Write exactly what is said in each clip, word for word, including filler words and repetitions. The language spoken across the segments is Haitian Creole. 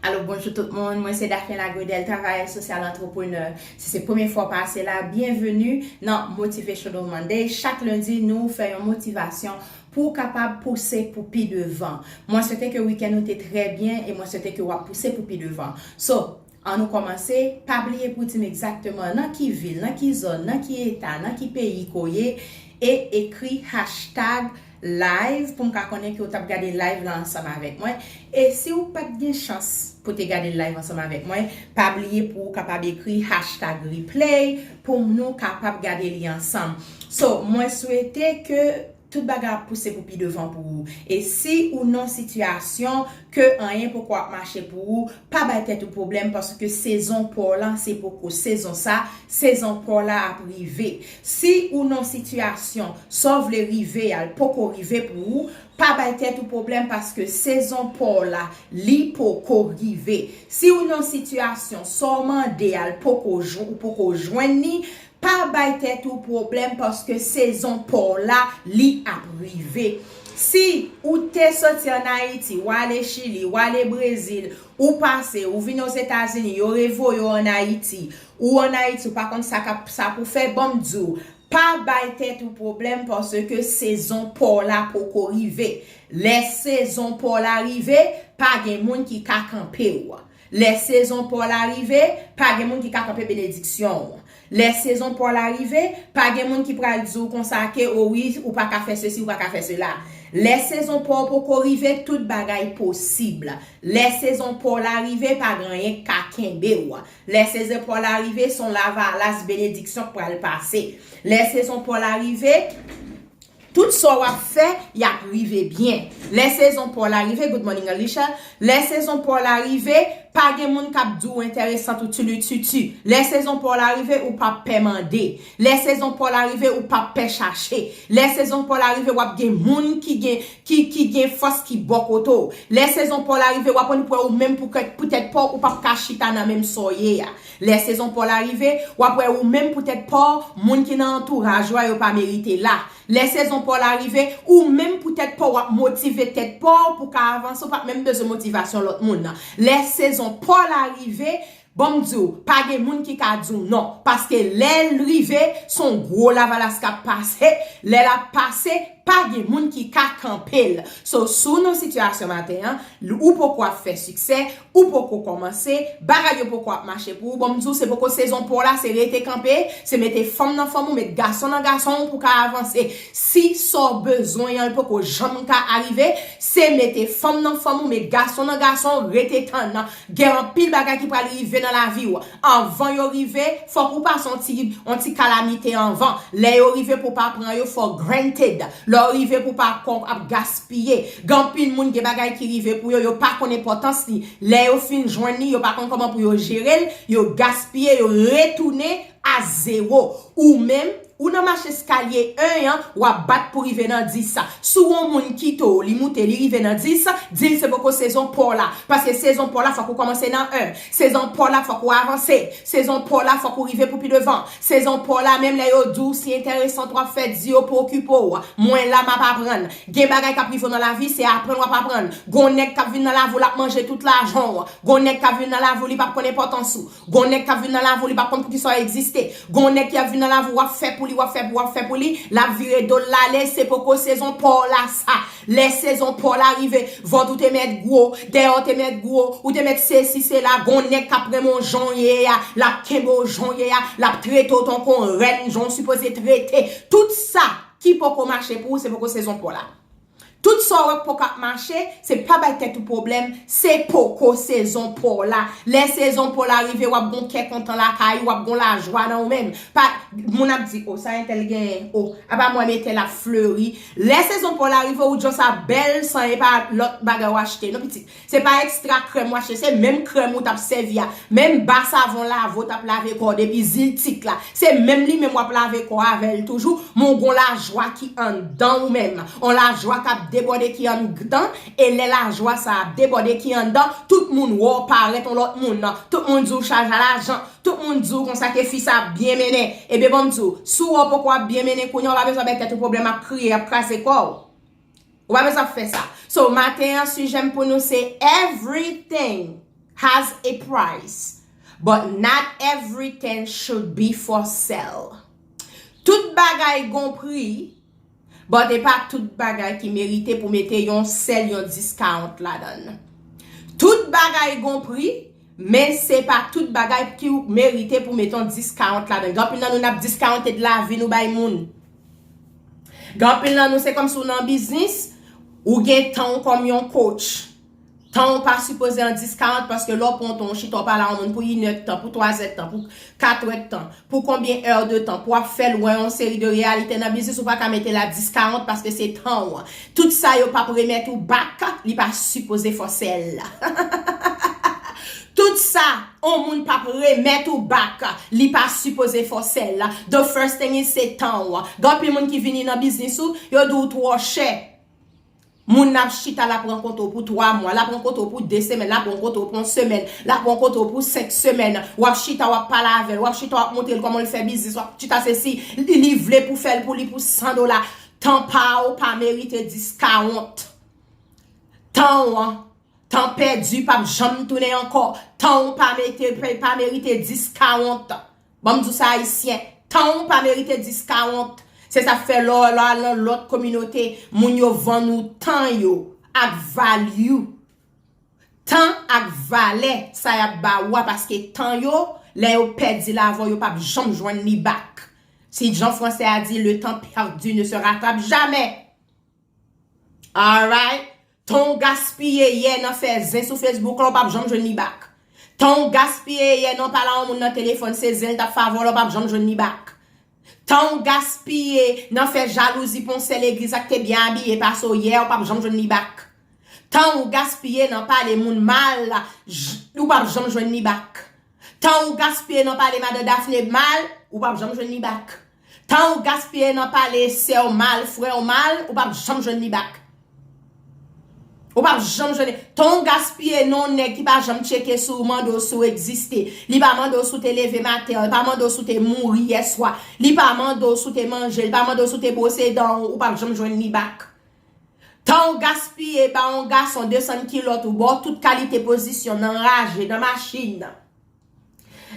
Alo, bonjou tout moun. Mwen se Daphne Lagredel, travayè sosyal, antreprenè. Si se premye fwa w pase la, byenveni nan Motivational Monday. Chak lendi, nou fè yon motivasyon pou w kapab pouse pou pi devan. Mwen swete ke wikenn ou te trè byen e mwen swete ke w ap pouse pou pi devan. So, ann nou kòmanse. Pa bliye pou w di m egzakteman nan ki vil, nan ki zòn, nan ki eta, nan ki peyi ke w ye, e ekri hashtag live pou m ka konnen ke w t ap gade live la ansanm avèk mwen. E si w pa t gen chans pou te gade live ansanm avèk mwen, pa bliye pou w kapab ekri hashtag replay pou nou kapab gade li ansanm. So, mwen swete ke tout bagay ap pouse pou pi devan pou ou. E si ou nan sitiyasyon ke anyen poko ap mache pou ou, pa bay tèt ou pwoblèm, paske sezon pa w la se poko sezon sa, sezon pa w la ap rive. Si ou nan sitiyasyon sa w vle rive a, l poko rive pou ou, pa bay tèt ou pwoblèm, paske sezon pa w la, li poko rive. Si ou nan sitiyasyon sa w mande a, l poko jw-, ou poko jwenn li, pa bay tèt ou pwoblèm, paske sezon pa w la, li ap rive. Si ou te soti ann Ayiti, w ale Chili, w ale Brezil, ou pase, ou vin Ozetazini, yo revoye w ann Ayiti, ou ann Ayiti, ou pa konn sa k ap, sa pou fè, ban m di w, pa bay tèt ou pwoblèm, paske sezon pa w la poko rive. Lè sezon pa w la rive, pa gen moun ki ka kanpe w. Lè sezon pa w la rive, pa gen moun ki ka kanpe benediksyon w. Lè sezon pa w la rive, pa gen moun ki pral di w konsa ke, o wi, ou pa ka fè sesi, ou pa ka fè sela. Lè sezon pa w poko rive, tout bagay posib. Lè sezon pa w la rive, pa gen anyen k ka kenbe w. Lè sezon pa w la rive, se yon lavalas benediksyon k pral pase. Lè sezon pa w la rive, tout sa w ap fè, y ap rive byen. Lè sezon pa w la rive, good morning, Alicia. Lè sezon pa w la rive, pa gen moun k ap di w enteresan ou tilititi. Lè sezon pa w la rive, ou p ap pè mande. Lè sezon pa w la rive, ou p ap pè chache. Lè sezon pa w la rive, w ap gen moun ki gen, ki, ki gen fòs ki bò kote w. Lè sezon pa w la rive, w ap annik wè ou menm pou kè-, poutèt pa w, ou p ap ka chita nan menm sa w ye a. Lè sezon pa w la rive, w ap wè ou menm poutèt pa w, moun ki nan antouraj ou a, yo pa merite la. Lè sezon pa w la rive, ou menm poutèt pa w, w ap motive tèt pa w pou w ka avanse, ou p ap menm bezwen motivasyon lòt moun nan. Lè sezon pa w la rive, ban m di w, pa gen moun ki ka di w non. Paske lè l rive, se yon gwo lavalas k ap pase. Lè l ap pase, pa gen moun ki ka kanpe l. So, si w nan sitiyasyon maten an, ou poko ap fè siksè, ou poko kòmanse, bagay yo poko ap mache pou ou, ban m di w, se poko sezon pa w la, se rete kanpe, se mete fanm nan fanm ou, met gason nan gason w pou w ka avanse. Si sa w bezwen an, l poko janm ka arive, se mete fanm nan fanm ou, met gason nan gason w, rete tann. Gen anpil bagay ki pral rive nan lavi w. Anvan yo rive, fòk ou pase yon ti, yon ti kalamite anvan. Lè yo rive pou w pa pran yo for granted. Lè yo rive pou w pa kon ap gaspiye. Gen anpil moun, gen bagay ki rive pou yo, yo pa konn enpòtans li. Lè yo fin jwenn li, yo pa konn kòman pou yo jere l, yo gaspiye, yo retounen a zewo. Ou menm, ou nan mach eskalye en an, w ap bat pou rive nan dis. Si w yon moun kite w, li moute, li rive nan dis, di l se poko sezon pa w la. Paske sezon pa w la, fòk ou kòmanse nan en. Sezon pa w la, fòk ou avanse. Sezon pa w la, fòk ou rive pou pi devan. Sezon pa w la, menm lè yo di w si enteresan w ap fè, di yo pa okipe w. Mwen la, m ap aprann. Gen bagay k ap rive w nan lavi, se aprann w ap aprann. Gon nèg k ap vin nan lavi w, l ap manje tout lajan w. Gon nèg k ap vin nan lavi w, li p ap konn enpòtans ou. Gon nèg k ap vin nan lavi w, li p ap konn poukisa w egziste. Gon nèg ki ap vin nan lavi w, w ap fè pou li, w ap fè pou, w ap fè pou li, l ap vire do l l ale, se poko sezon pa w la sa. Lè sezon pa w la rive, vant ou te mèt gwo, dèyè w te mèt gwo, ou te mèt sesi, sela, gon nèg k ap renmen w jan w ye a, l ap kenbe w jan w ye a, l ap trete w tankou yon rèn, jan w sipoze trete. Tout sa ki poko mache pou ou, se poko sezon pa w la. Tout sa w wè k poko ap mache, se pa bay tèt ou pwoblèm, se poko sezon pa w la. Lè sezon pa w la rive, w ap gon kè kontan lakay ou, w ap gon lajwa nan ou menm. Pa, moun ap di, o, sa entèl genyen, o, apa m wè m entèl ap fleri. Lè sezon pa w la rive, ou just ap bèl san e pa lòt bagay w achte, non, pitit. Se pa ekstra krèm w achte, se menm krèm ou t ap sèvi a. Menm ba savon lave w t ap lave kò w depi ziltik la. Se menm li menm w ap lave kò w avè l toujou, men w gon lajwa ki anndan ou menm. On lajwa k ap debòde ki anndan, e lè lajwa sa ap debòde ki anndan, tout moun wè w parèt on lòt moun. Tout moun di w chaje a lajan. Tout moun di w konsa ke fi sa ap byen mennen. Ebyen, ban m di w, si w wè w poko ap byen mennen kounye a, w pa bezwen bay tèt ou pwoblèm ap kriye, ap kraze kò w. Ou pa bezwen ap fè sa. So, maten an, sijè m pou nou se everything has a price, but not everything should be for sale. Tout bagay gon pri, but e pa tout bagay ki merite pou mete yon sèl, yon discount ladan l. Tout bagay gon pri, men se pa tout bagay ki merite pou mete yon discount ladan l. Gen anpil nan nou n ap discounted lavi nou bay moun. Gen anpil nan nou, se kòmsi w nan biznis, ou gen tan w kòm yon coach. Tan w pa sipoze an discount, paske lè w pran tan w chita w pale a yon moun pou inèdtan, pou twazèdtan, pou katrèdtan, pou konbyen è de tan, pou w ap fè l wè yon seri de reyalite nan biznis, ou pa ka mete l a discount paske se tan w. Tout sa yo p ap remèt ou back, li pa sipoze for sale. Tout sa yon moun p ap remèt ou back, li pa sipoze for sale. The first thing is se tan w. Gen anpil moun ki vini nan biznis ou, yo di w twò chè. Moun nan ap chita, l ap rankontre w pou twa mwa, l ap rankontre w pou de semèn, l ap rankontre w pou yon semèn, l ap rankontre w pou senk semèn. W ap chita, w ap pale avè l, w ap chita, w ap montre l kòman l fè biznis, w ap chita sesi, li, li vle pou fè l pou li pou san dola. Tan pa w pa merite discount. Tan w, tan pèdi p ap janm tounen ankò. Tan w pa mete, pa, pa merite discount. Ban m di w sa, Ayisyen, tan w pa merite discount. Se sa k fè lè w, lè w al nan lòt kominote, moun yo vann ou tan yo ak value. Tan ak valè sa y ap ba ou a, paske tan yo, lè yo pèdi l avè w, yo p ap janm jwenn li back. Si jan fransè a di, le temps perdu ne se rattrape jamais. Alright? Tan w gaspiye yè nan fè zen sou Facebook la, w p ap janm jwenn li back. Tan w gaspiye yè nan pale a yon moun nan telefòn, se zen l t ap fè avè w la, w p ap janm jwenn li back. Tan w gaspiye nan fè jalouzi pou yon sè legliz ak te byen abiye pase w yè, w p ap janm jwenn li back. Tan w gaspiye nan pale moun mal, j-, ou p ap janm jwenn li back. Tan w gaspiye nan pale madan Daphné mal, ou p ap janm jwenn li back. Tan w gaspiye nan pale sè w mal, frè w mal, ou p ap janm jwenn li back. Ou p ap janm jwenn li. Tan w gaspiye nan yon nèg ki pa janm tcheke si w, mande w si w egziste. Li pa mande w si w te leve maten an, li pa mande w si w te mouri yèswa. Li pa mande w si w te manje, li pa mande w si w te bwose dan w, ou p ap janm jwenn li back. Tan w gaspiye ba yon gason desann kilòt ou, ba w tout kalite pozisyon nan raje, nan machin,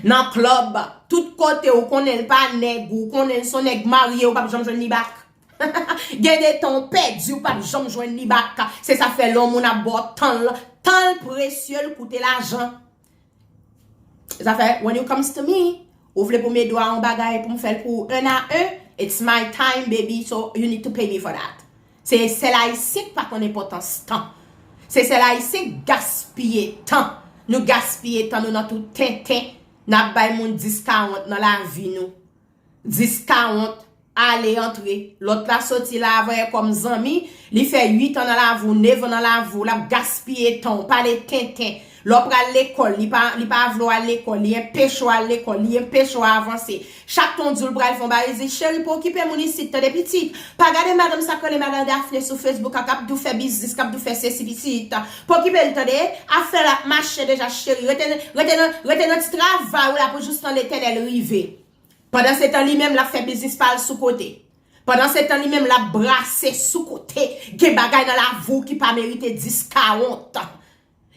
nan klèb, tout kote, ou konnen l pa nèg ou, ou konnen l se yon nèg marye, ou p ap janm jwenn li back. Gen de tan w pèdi, ou p ap janm jwenn li back. Se sa k fè lè yon moun ap ba w tan l, tan l presye, l koute lajan. Zafè, when it comes to me, ou vle pou m ede w a yon bagay pou m fè l pou ou un à un, it's my time, baby, so you need to pay me for that. Se sèl Ayisyen k pa konn enpòtans tan. Se sèl Ayisyen k gaspiye tan. Nou gaspiye tan nou nan tout tenten. N ap bay moun discount nan lavi nou. Discount, ale, antre. Lòt la soti la avè kòm zanmi, li fè uit an nan lavi w, nèf an nan lavi w, l ap gaspiye tan w, pale tenten. Lè w pral lekòl, li pa, li pa vle w al lekòl, li enpeche w al lekòl, li enpeche w avanse. Chak tan w di w l pral fè yon bagay, li di, cheri, pa okipe moun isit, tande pitit. Pa gade madanm sa k rele madan Daphné sou Facebook a, k ap di w fè biznis, k ap di w fè sesi pitit. Pa okipe l, tande. Afè l ap mache deja, cheri. Rete, rete nan, rete nan ti travay ou la pou jis tan Letènèl rive. Pandan se tan li menm l ap fè biznis pa l sou kote. Pandan se tan li menm l ap brase sou kote. Gen bagay nan lavi w ki pa merite discount.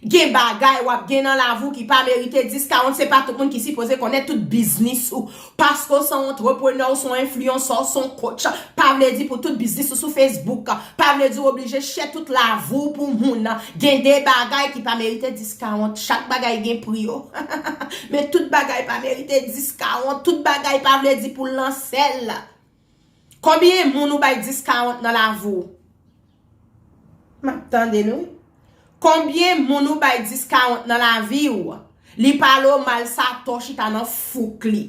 Gen bagay w ap gen nan lavi w ki pa merite discount. Se pa tout moun ki sipoze konnen tout biznis ou. Paske w se yon antreprenè, w se yon enfliyansè, w se yon coach, pa vle di pou tout biznis ou sou Facebook. Pa vle di w oblije share tout lavi w pou moun. Gen de bagay ki pa merite discount. Chak bagay gen pri yo. Men tout bagay pa merite discount. Tout bagay pa vle di pou l nan sèl. Konbyen moun ou bay discount nan lavi w? M ap tande nou. Konbyen moun ou bay discount nan lavi w? Li pale w mal, sa to chita nan fouk li.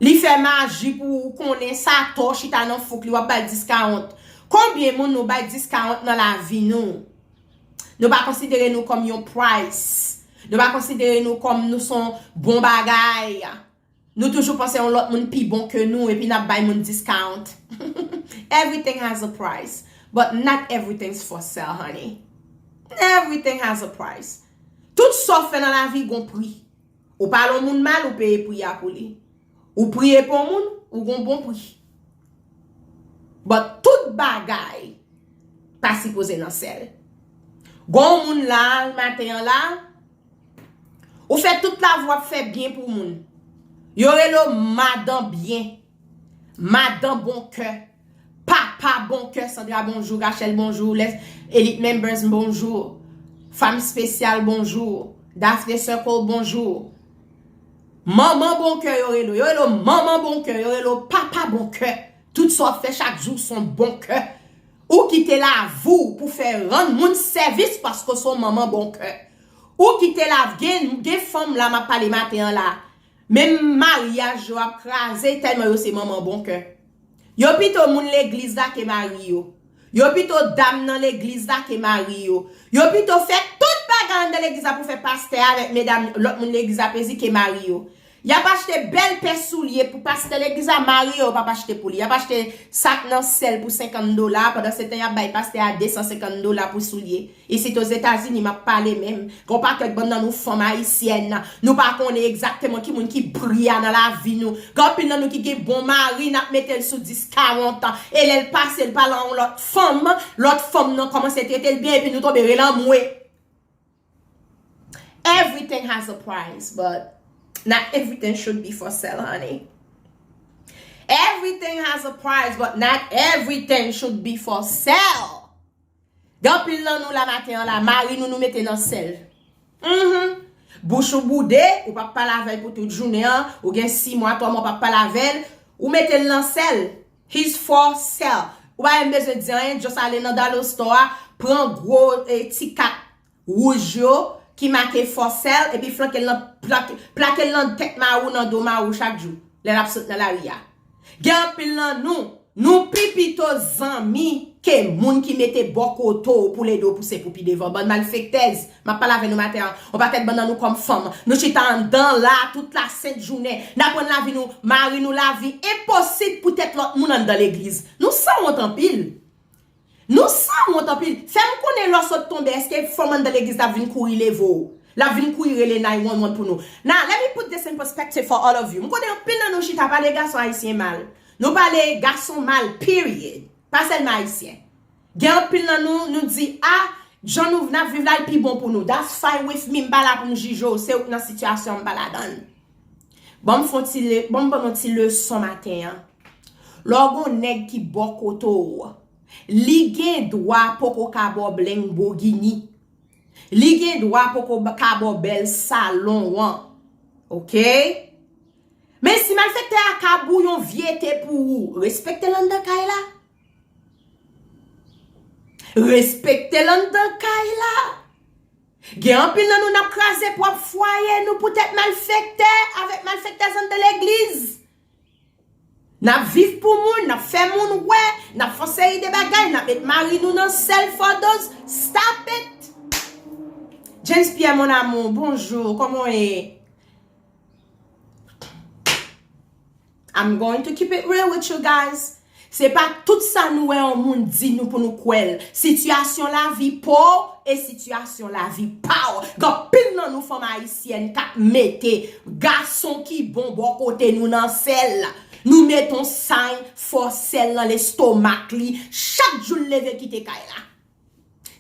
Li fè maji pou ou konnen, sa to chita nan fouk li, w ap ba l discount. Konbyen moun nou bay discount nan lavi nou? Nou pa konsidere nou kòm yon price. Nou pa konsidere nou kòm nou se yon bon bagay. Nou toujou panse yon lòt moun pi bon ke nou, epi n ap bay moun discount. Everything has a price, but not everything's for sale, honey. Everything has a price. Tout sa w fè nan lavi gon pri. Ou pale yon moun mal, ou peye pri a pou li. Ou priye pou yon moun, ou gon bon pri. But tout bagay pa sipoze nan sèl. Gon moun la, maten an la, ou fè tout lavi w ap fè byen pou moun. Yo rele w madan byen, madan bon kè, papa bon kè. Sandra, bonjou. Rachel, bonjou. Les Elite Members, bonjou. Fanm Espesyal, bonjou. Daphne Circle, bonjou. Manman bon kè, yo rele w. Yo rele w manman bon kè, yo rele w papa bon kè. Tout sa w ap fè chak jou se yon bon kè. Ou kite lavi w pou fè rann moun sèvis paske w se yon manman bon kè. Ou kite lavi, gen, gen fanm la m ap pale maten an la. Menm maryaj yo ap kraze tèlman yo se manman bon kè. Yo pito moun legliz la ke mari yo. Yo pito dam nan legliz la ke mari yo. Yo pito fè tout bagay anndan legliz la pou fè pastè avèk medam lòt moun legliz la plezi ke mari yo. Y ap achte bèl pè soulye pou pastè legliz la, mari yo p ap achte pou li. Y ap achte sak nan sèl pou senkant dola, pandan se tan y ap bay pastè a de san senkant dola pou soulye. Isit Ozetazini, m ap pale menm. Gen yon pakèt bann nan nou fanm ayisyèn, nou pa konnen egzakteman ki moun ki pri a nan lavi nou. Gen anpil nan nou ki gen bon mari, n ap mete l sou discount. E lè l pase, l pale a yon lòt fanm, lòt fanm nan kòmanse trete l byen, epi nou tonbe rele anmwe. Everything has a price, but not everything should be for sale, honey. Everything has a price, but not everything should be for sale. Gen anpil nan nou la maten an la, mari nou, nou mete nan sèl. Mhm. Bouch ou boude, ou p ap pale avè l pou tout jounen an, ou gen sis mwa, twa mwa w p ap pale avè l, ou mete l nan sèl. He's for sale. Ou pa menm bezwen di anyen, just ale nan dollar store a, pran gwo eh, ti kat wouj yo ki make for sale, epi flanke l nan, plake, plake l nan tèt mari w, nan do mari w chak jou, lè l ap sot nan lari a. Gen anpil nan nou, nou pi pito zanmi ke moun ki mete bò kote w pou l ede w pouse pou pi devan. Bann malfektèz, m ap pale avè nou maten an, yon pakèt bann nan nou kòm fanm, nou chita anndan la tout la sent jounen, n ap rann lavi nou, mari nou lavi enposib poutèt lòt moun anndan legliz. Nou sanwont anpil. Nou sanwont anpil. Fè m konnen lè w sot tonbe, èske fanm anndan legliz la ap vin kouri leve w? L ap vin kouri rele nine one one pou nou. Now, let me put this in perspective for all of you. M konnen anpil nan nou chita pale gason ayisyen mal. Nou pale gason mal, period. Pa sèlman ayisyen. Gen anpil nan nou, nou di, a, jan nou n ap viv la, l pi bon pou nou. That's fine with me, m pa la pou m jije w, se ou k nan sitiyasyon an, m pa ladan l. Ban m fè yon ti le, ban m ban nou yon ti leson maten an. Lè w gon nèg ki bò kote w, li gen dwa poko ka ba w blengbogini. Li gen dwa poko ba- ka ba w bèl salon an. Oke? Men si malfektè a ka bouyon vye te pou ou, respekte l anndan kay la. Respekte l anndan kay la. Gen anpil nan nou n ap kraze pwòp fwaye nou poutèt malfektè avèk malfektèz anndan legliz. N ap viv pou moun, n ap fè moun wè, n ap fè yon seri de bagay, n ap met mari nou nan sèl for those. Stop it! James Pierre, mon amour, bonjou, kòman w ye? I'm going to keep it real with you guys. Se pa tout sa nou wè yon moun di nou pou nou kwè l. Sitiyasyon lavi pa w e sitiyasyon lavi pa w. Gen anpil nan nou fanm ayisyèn k ap mete gason ki bon bò kote nou nan sèl. Nou mete yon sign for sale nan lestomak li. Chak jou l leve kite kay la.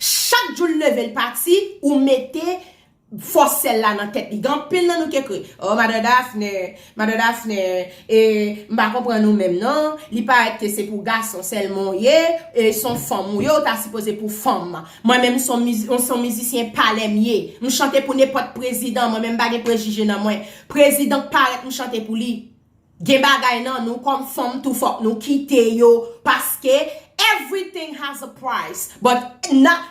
Chak jou l leve l pati, ou mete for sale la nan tèt li. Gen anpil nan nou ki ekri, oh, Madan Daphne, Madan Daphne, e, m pa konprann ou menm non. Li parèt ke se pou gason sèlman w ye, e, se yon fanm ou ye, ou ta sipoze pou fanm. Mwen menm, se yon mizi- se yon mizisyen palè m ye. M chante pou nenpòt prezidan, mwen menm m pa gen prejije nan mwen. Prezidan k parèt, m chante pou li. Gen bagay nan nou kòm fanm tou fòk nou kite yo, paske everything has a price, but not,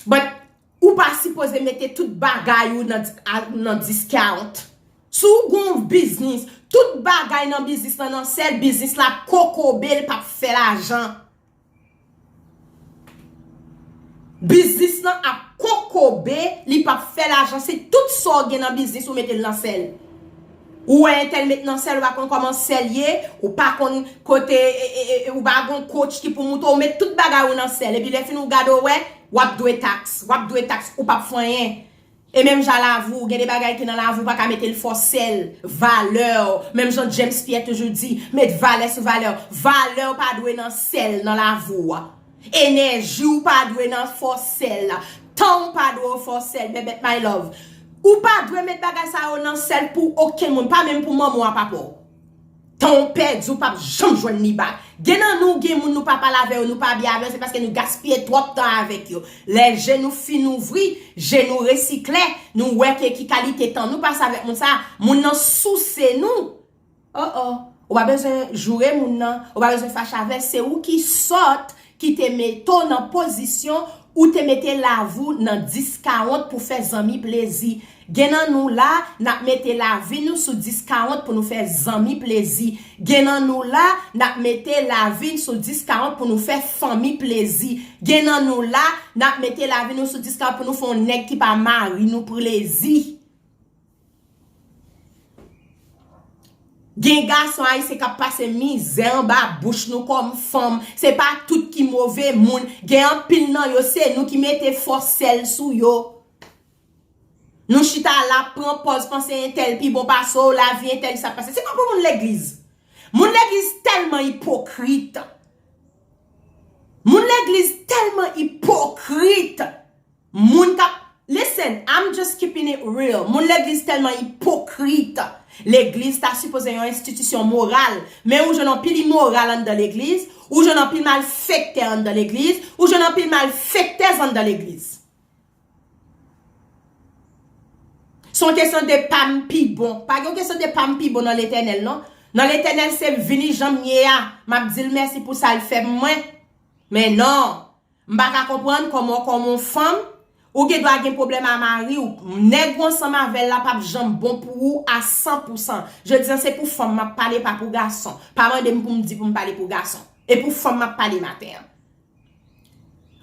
but ou pa sipoze mete tout bagay ou nan, a- nan discount. Si w gon biznis, tout bagay nan biznis lan nan sèl, biznis la ap kokobe, l p ap fè lajan. Biznis lan ap kokobe, li p ap fè lajan. Se tout sa w gen nan biznis ou mete l nan sèl. Ou wè entèl met nan sèl, ou pa konn kòman sèl ye, ou pa konn kote, e, e, e, ou pa gon coach ki pou moute w, ou met tout bagay ou nan sèl. Epi lè fini ou gade w wè, w ap dwe taks, w ap dwe taks, ou p ap fè anyen. E menm jan lavi w, gen de bagay ki nan lavi w pa ka mete l for sale. Valè w, menm jan James Pierre toujou di, met valè sou valè w. Valè w pa dwe nan sèl nan lavi w. Enèji w pa dwe nan fò sèl. Tan w pa dwe w fò sèl, bèbèt my love. Ou pa dwe met bagay sa yo nan sèl pou okenn moun, pa menm pou manman w a papa w. Tan w pèdi, w p ap janm jwenn li bak. Gen nan nou, gen moun nou pa pale avè yo, nou pa byen avè yo, se paske nou gaspiye twòp tan avèk yo. Lè je nou fin ouvri, je nou resi klè, nou wè ke ki kalite tan nou pase avèk moun sa, moun nan souse nou. Oh oh. Ou pa bezwen joure moun nan, ou pa bezwen fache avè l, se ou ki sòt ki te mete w nan pozisyon ou te mete lavi w nan dis kawont pou fè zanmi plezi. Gen nan nou la, n ap mete lavi nou sou dis kawont pou nou fè zanmi plezi. Gen nan nou la, n ap mete lavi n sou dis kawont pou nou fè fanmi plezi. Gen nan nou la, n ap mete lavi nou sou dis kawont pou nou fè yon nèg ki pa mari nou plezi. Gen gason ayisyen k ap pase mizè anba bouch nou kòm fanm. Se pa tout ki move moun. Gen anpil nan yo, se nou ki mete fò sèl sou yo. Nou chita la, pran pòz, panse entèl pi bon pase w, lavi entèl sa pase. Se pa pou moun legliz. Moun legliz tèlman ipokrit. Moun legliz tèlman ipokrit. Moun k ap, listen, I'm just keeping it real. Moun legliz tèlman ipokrit. Legliz ta sipoze yon enstitisyon moral. Men ou jwenn anpil imoral anndan legliz, ou jwenn anpil malfektè anndan legliz, ou jwenn anpil malfektèz anndan legliz. Se yon kesyon de pa m pi bon. Pa gen yon kesyon de pa m pi bon nan Letènèl, non. Nan Letènèl, se vini jan m ye a. M ap di l mèsi pou sa l fè pou mwen. Men non. M pa ka konprann kòman w kòm yon fanm, ou gen dwa gen pwoblèm a mari w, nèg ou ansanm avè l la p ap janm bon pou ou a san pou san. Jodi a se pou fanm m ap pale, pa pou gason. Pa mande m pou m di pou m pale pou gason. E pou fanm m ap pale maten an.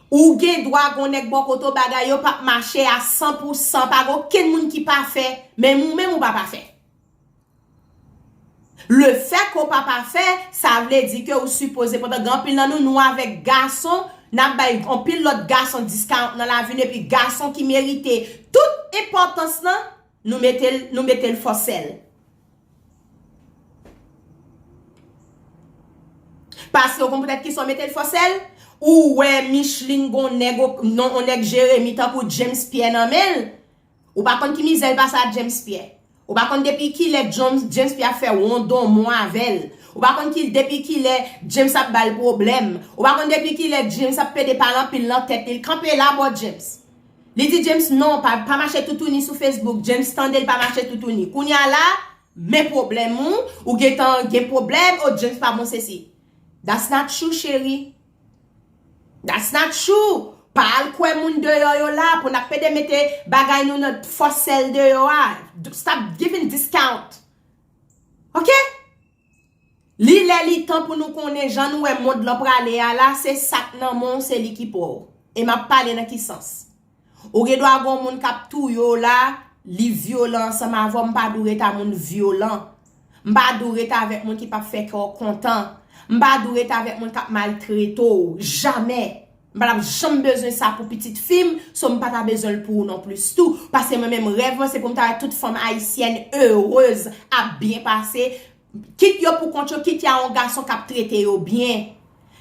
Ou gen dwa gen yon nèg bò kote w, bagay yo p ap mache a san pou san, pa gen okenn moun ki pafè, men ou menm ou pa pafè. Lefètke w pa pafè, sa vle di ke ou sipoze, pandan gen anpil nan nou, nou avèk gason, n ap bay anpil lòt gason diskawont nan lavi nou, epi gason ki merite tout enpòtans lan, nou mete l, nou mete l fò sèl. Paske w konn poutèt kisa w mete l fò sèl? Ou wè Micheline gon nèg, non, on nèg Jeremi tankou James Pierre nan men l. Ou pa konn ki mizè l pase a James Pierre. Ou pa konn depi kilè James, James Pierre ap fè wondonmon avè l. Ou pa konn ki, depi kilè James ap ba l pwoblèm. Ou pa konn depi kilè James ap pede pale anpil nan tèt li. L kanpe la bò James. Li di James, non, pa, pa mache toutouni sou Facebook. James tande l pa mache toutouni. Kounye a la, men pwoblèm ou, ou gentan gen pwoblèm, oh, James pa bon sesi. That's not true, cheri. That's not true. Pa al kwè moun deyò yo la pou n ap pede mete bagay nou nan fò sèl deyò a. Stop giving discount. Ok? Li lè li tan pou nou konnen jan nou wè mond lan prale a la, se sa k nan men w, se li ki pa w. E m ap pale nan ki sans? Ou gen dwa gen yon moun k ap touye w la, li vyolan ansanm avè w, m pa di w ret a moun vyolan. M pa di w ret avèk moun ki p ap fè kè w kontan. M pa di w ret avèk moun k ap maltrete w. Jamè. M pa t ap janm bezwen sa pou pitit fi m, so m pa ta bezwen l pou ou non plis tou. Paske mwen menm rèv mwen se pou m ta wè tout fanm ayisyèn erez ap byen pase. Kit yo pou kont yo, kit y a yon gason k ap trete yo byen.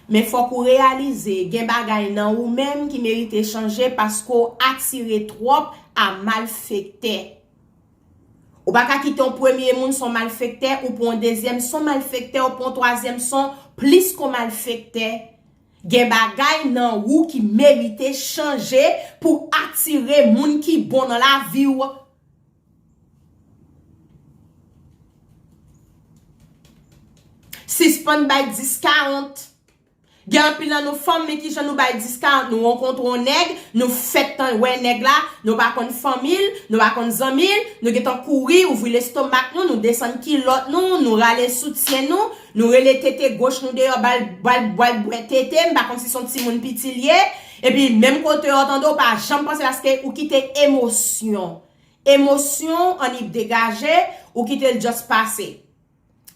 Men fòk ou reyalize, gen bagay nan ou menm ki merite chanje paske w atire twòp a malfektè. Ou pa ka kite yon premye moun se yon malfektè, ou pran yon dezyèm se yon malfektè, ou pran yon twazyèm se yon plis ke yon malfektè. Gen bagay nan ou ki merite chanje pou atire moun ki bon nan lavi w. Sispann bay discount. Gen anpil nan nou fanm, men kijan nou bay discount? Nou rankontre yon nèg, nou fèk tan wè nèg la, nou pa konn fanmi l, nou pa konn zanmi l, nou gentan kouri, ouvri lestomak nou, nou desann kilòt nou, nou rale soutyen nou, nou rele tete goch nou deyò, ba l, ba l, ba l bwè tete, m pa konn si se yon timoun piti l ye, epi menm kote yo tande w pa janm panse paske ou kite emosyon. Emosyon annik degaje, ou kite l just pase.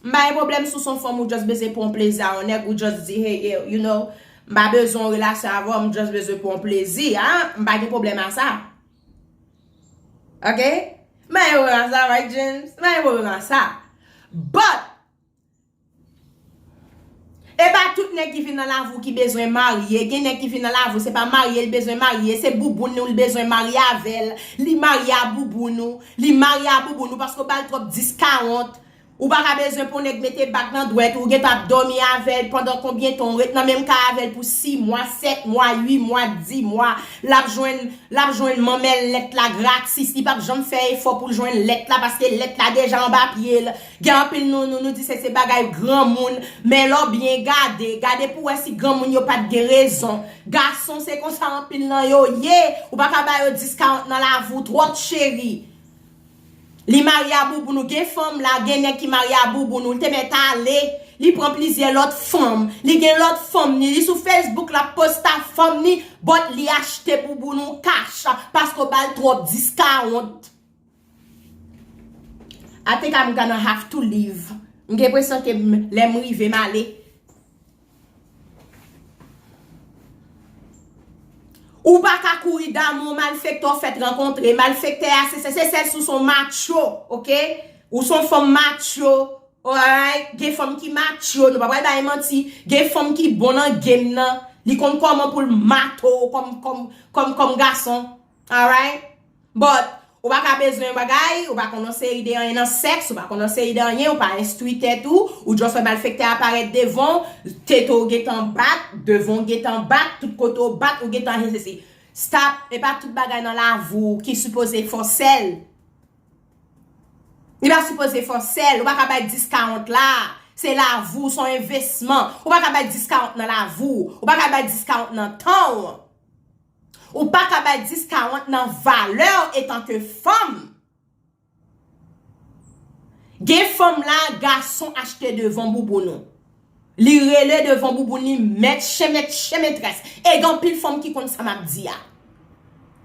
M pa gen pwoblèm si w se yon fanm ou just bezwen pran plezi a yon nèg, ou just di, hey, yeah, you know, m pa bezwen yon relasyon avè w, m just bezwen pran plezi, a, m pa gen pwoblèm a sa. Ok? M pa gen pwoblèm a sa, right, James? M pa gen pwoblèm a sa. But, E pa tout nèg ki vin nan lavi w ki bezwen marye. Gen nèg ki vin nan lavi w, se pa marye l bezwen marye, se bouboun ou l bezwen marye avè l. Li marye a bouboun ou. Li marye a bouboun ou paske w ba l twòp diskawont. Ou pa ka bezwen pou nèg mete bag nan dwèt ou, ou gentan ap dòmi avè l pandan konbyen tan, ou ret nan menm kay avè l pou sis mwa, sèt mwa, uit mwa, dis mwa, l ap jwenn, l ap jwenn manmèl lèt la gratis, li p ap janm fè efò pou l jwenn lèt la paske lèt la deja anba pye l. Gen anpil nou, nou, nou di se, se bagay granmoun, men lè w byen gade, gade pou w wè si granmoun yo pa t gen rezon. Gason se konsa anpil nan yo ye, ou pa ka ba yo diskawont nan lavi w twòp cheri. Li marye a bouboun ou, gen fanm la, gen nèg ki marye a bouboun ou, li te mèt ale, li pran plizyè lòt fanm, li gen lòt fanm ni, li sou Facebook l ap poste a fanm ni, but li achte bouboun ou cash, paske w ba l twòp diskawont. I think I'm gonna have to leave. M gen enpresyon ke m, lè m rive m ale. Ou pa ka kouri damou malfektè w fèt rankontre. Malfektè a se, se, se sèl si w se yon macho, oke? Ou se yon fanm macho, alright? Gen fanm ki macho, nou pa pral bay manti. Gen fanm ki bon nan game nan. Li konn kòman pou l mato w kòm, kòm, kòm, kòm gason, alright? But, ou pa ka bezwen yon bagay, ou pa konn yon seri de anyen nan sèks, ou pa konn yon seri de anyen, ou pa enstwi tèt ou, ou just wè malfektè a parèt devan w, tete w gentan bat, devan w gentan bat, tout kote w bat, ou gentan anyen sesi. Stop, e pa tout bagay nan lavi w ki sipoze fè w sèl. Li pa sipoze fè w sèl, ou pa ka bay diskawont la. Se lavi w, se yon envesman. Ou pa ka bay diskawont nan lavi w, ou pa ka bay diskawont nan tan w. Ou pa ka bay diskawont nan valè w etanke fanm. Gen fanm la, gason achte devan bouboun ou. Li rele devan bouboun li, mèt chen, mèt chen, metrès. E gen anpil fanm ki konn sa m ap di a.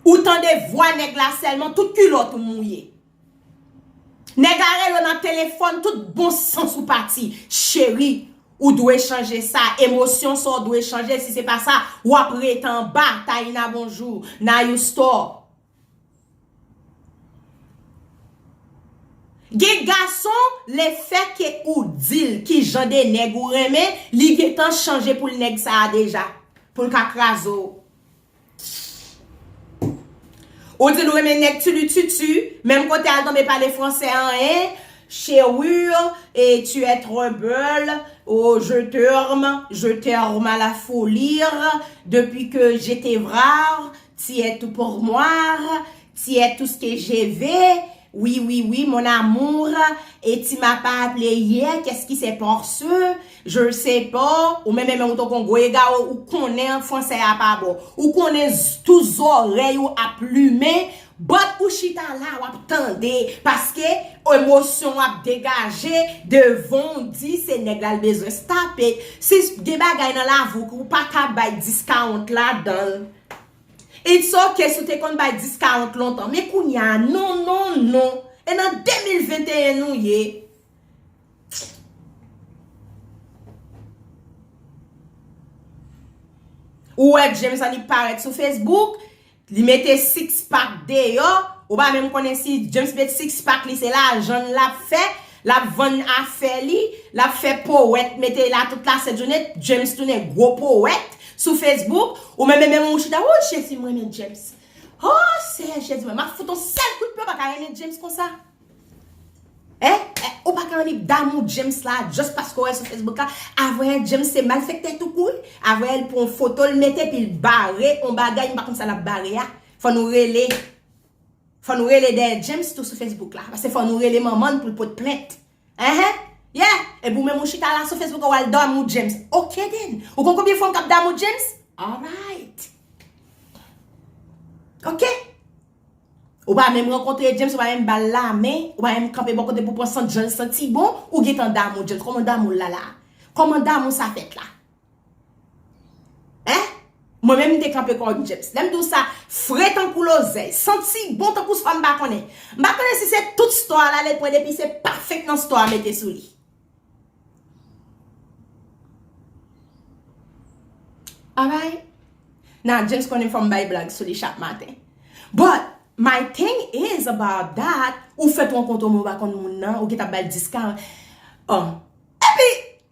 Ou tande vwa nèg la sèlman, tout kilòt ou mouye. Nèg la rele w nan telefòn, tout bon sans ou pati. Cheri, ou dwe chanje sa. Emosyon sa w dwe chanje. Si se pa sa, w ap ret anba. Taina, bonjou. Nayou, store. Gen gason, lefètke ou di l ki jan de nèg ou renmen, li gentan chanje pou l nèg sa a deja. Pou l ka kraze w. Ou di l ou renmen nèg tilititi, menm kote al tonbe pale fransè an, hein? Chérie, et tu es trop belle, oh, je t'aime, je t'aime à la folie, depuis que je te vois, tu es tout pour moi, tu es tout ce que je veux, oui, oui, oui, mon amour, et tu m'as pas appelé hier, qu'est-ce qui s'est passé? Je sais pas, ou menm menm ou tankou yon gwo egare, ou konnen fransè a pa bon. Ou konnen z-, tout zòrèy ou ap limen, but ou chita la, w ap tande, paske emosyon w ap degaje devan w di se nèg la l bezwen. Stop it. Si gen bagay nan lavi w ke w pa ka bay diskawont ladan l, it's ok si w te konn bay diskawont lontan. Men kounye a, non, non, non. E nan de mil venteyen nou ye. Ou wè James an li parèt sou Facebook, li mete six pack deyò, ou pa menm konnen si James met six pack li se lajan l ap fè, l ap vann afè li, l ap fè powèt, mete la tout la sèt jounen, James tounen gwo powèt sou Facebook, ou menm menm ou chita, oh Jezi, m renmen James. Oh Seyè Jezi, mwen, m ap fout on sèl kout pye, ou pa ka renmen James konsa. Hein? Eh, ou pa ka annik damou James la, just paske w wè sou Facebook la. Avè James se malfektè tou kou. Avè l pran foto l mete, epi l bare on bagay, m pa konn sa l ap bare a. Fò nou rele. Fò nou rele dèyè James tou sou Facebook la. Paske fò nou rele manman l pou l pot plent. Enhen. Yeah. Epi w menm ou chita la sou Facebook, w al damou James. Ok then. Ou konn konbyen fanm k ap damou James? Alright. Ok. Ou pa menm rankontre James, ou pa menm ba l lamen, ou pa menm kanpe bò kote pou pran sant jan l santi bon, ou gentan damou James. Kòman damou l la la? Kòman damou sa fèt la? Hein? Mwen menm m te kanpe kòm James. Lè m di w sa, fre tankou lozèy, santi bon tankou sa m pa konnen. M pa konnen si se tout store la l pran depi se pa fake nan store a mete sou li. Alright? Now, James konnen fò m bay blag sou li chak maten. But, my thing is about that, ou fèt rankontre moun, ou pa konn moun nan, ou gentan ap ba l diskawont. Oh. Epi,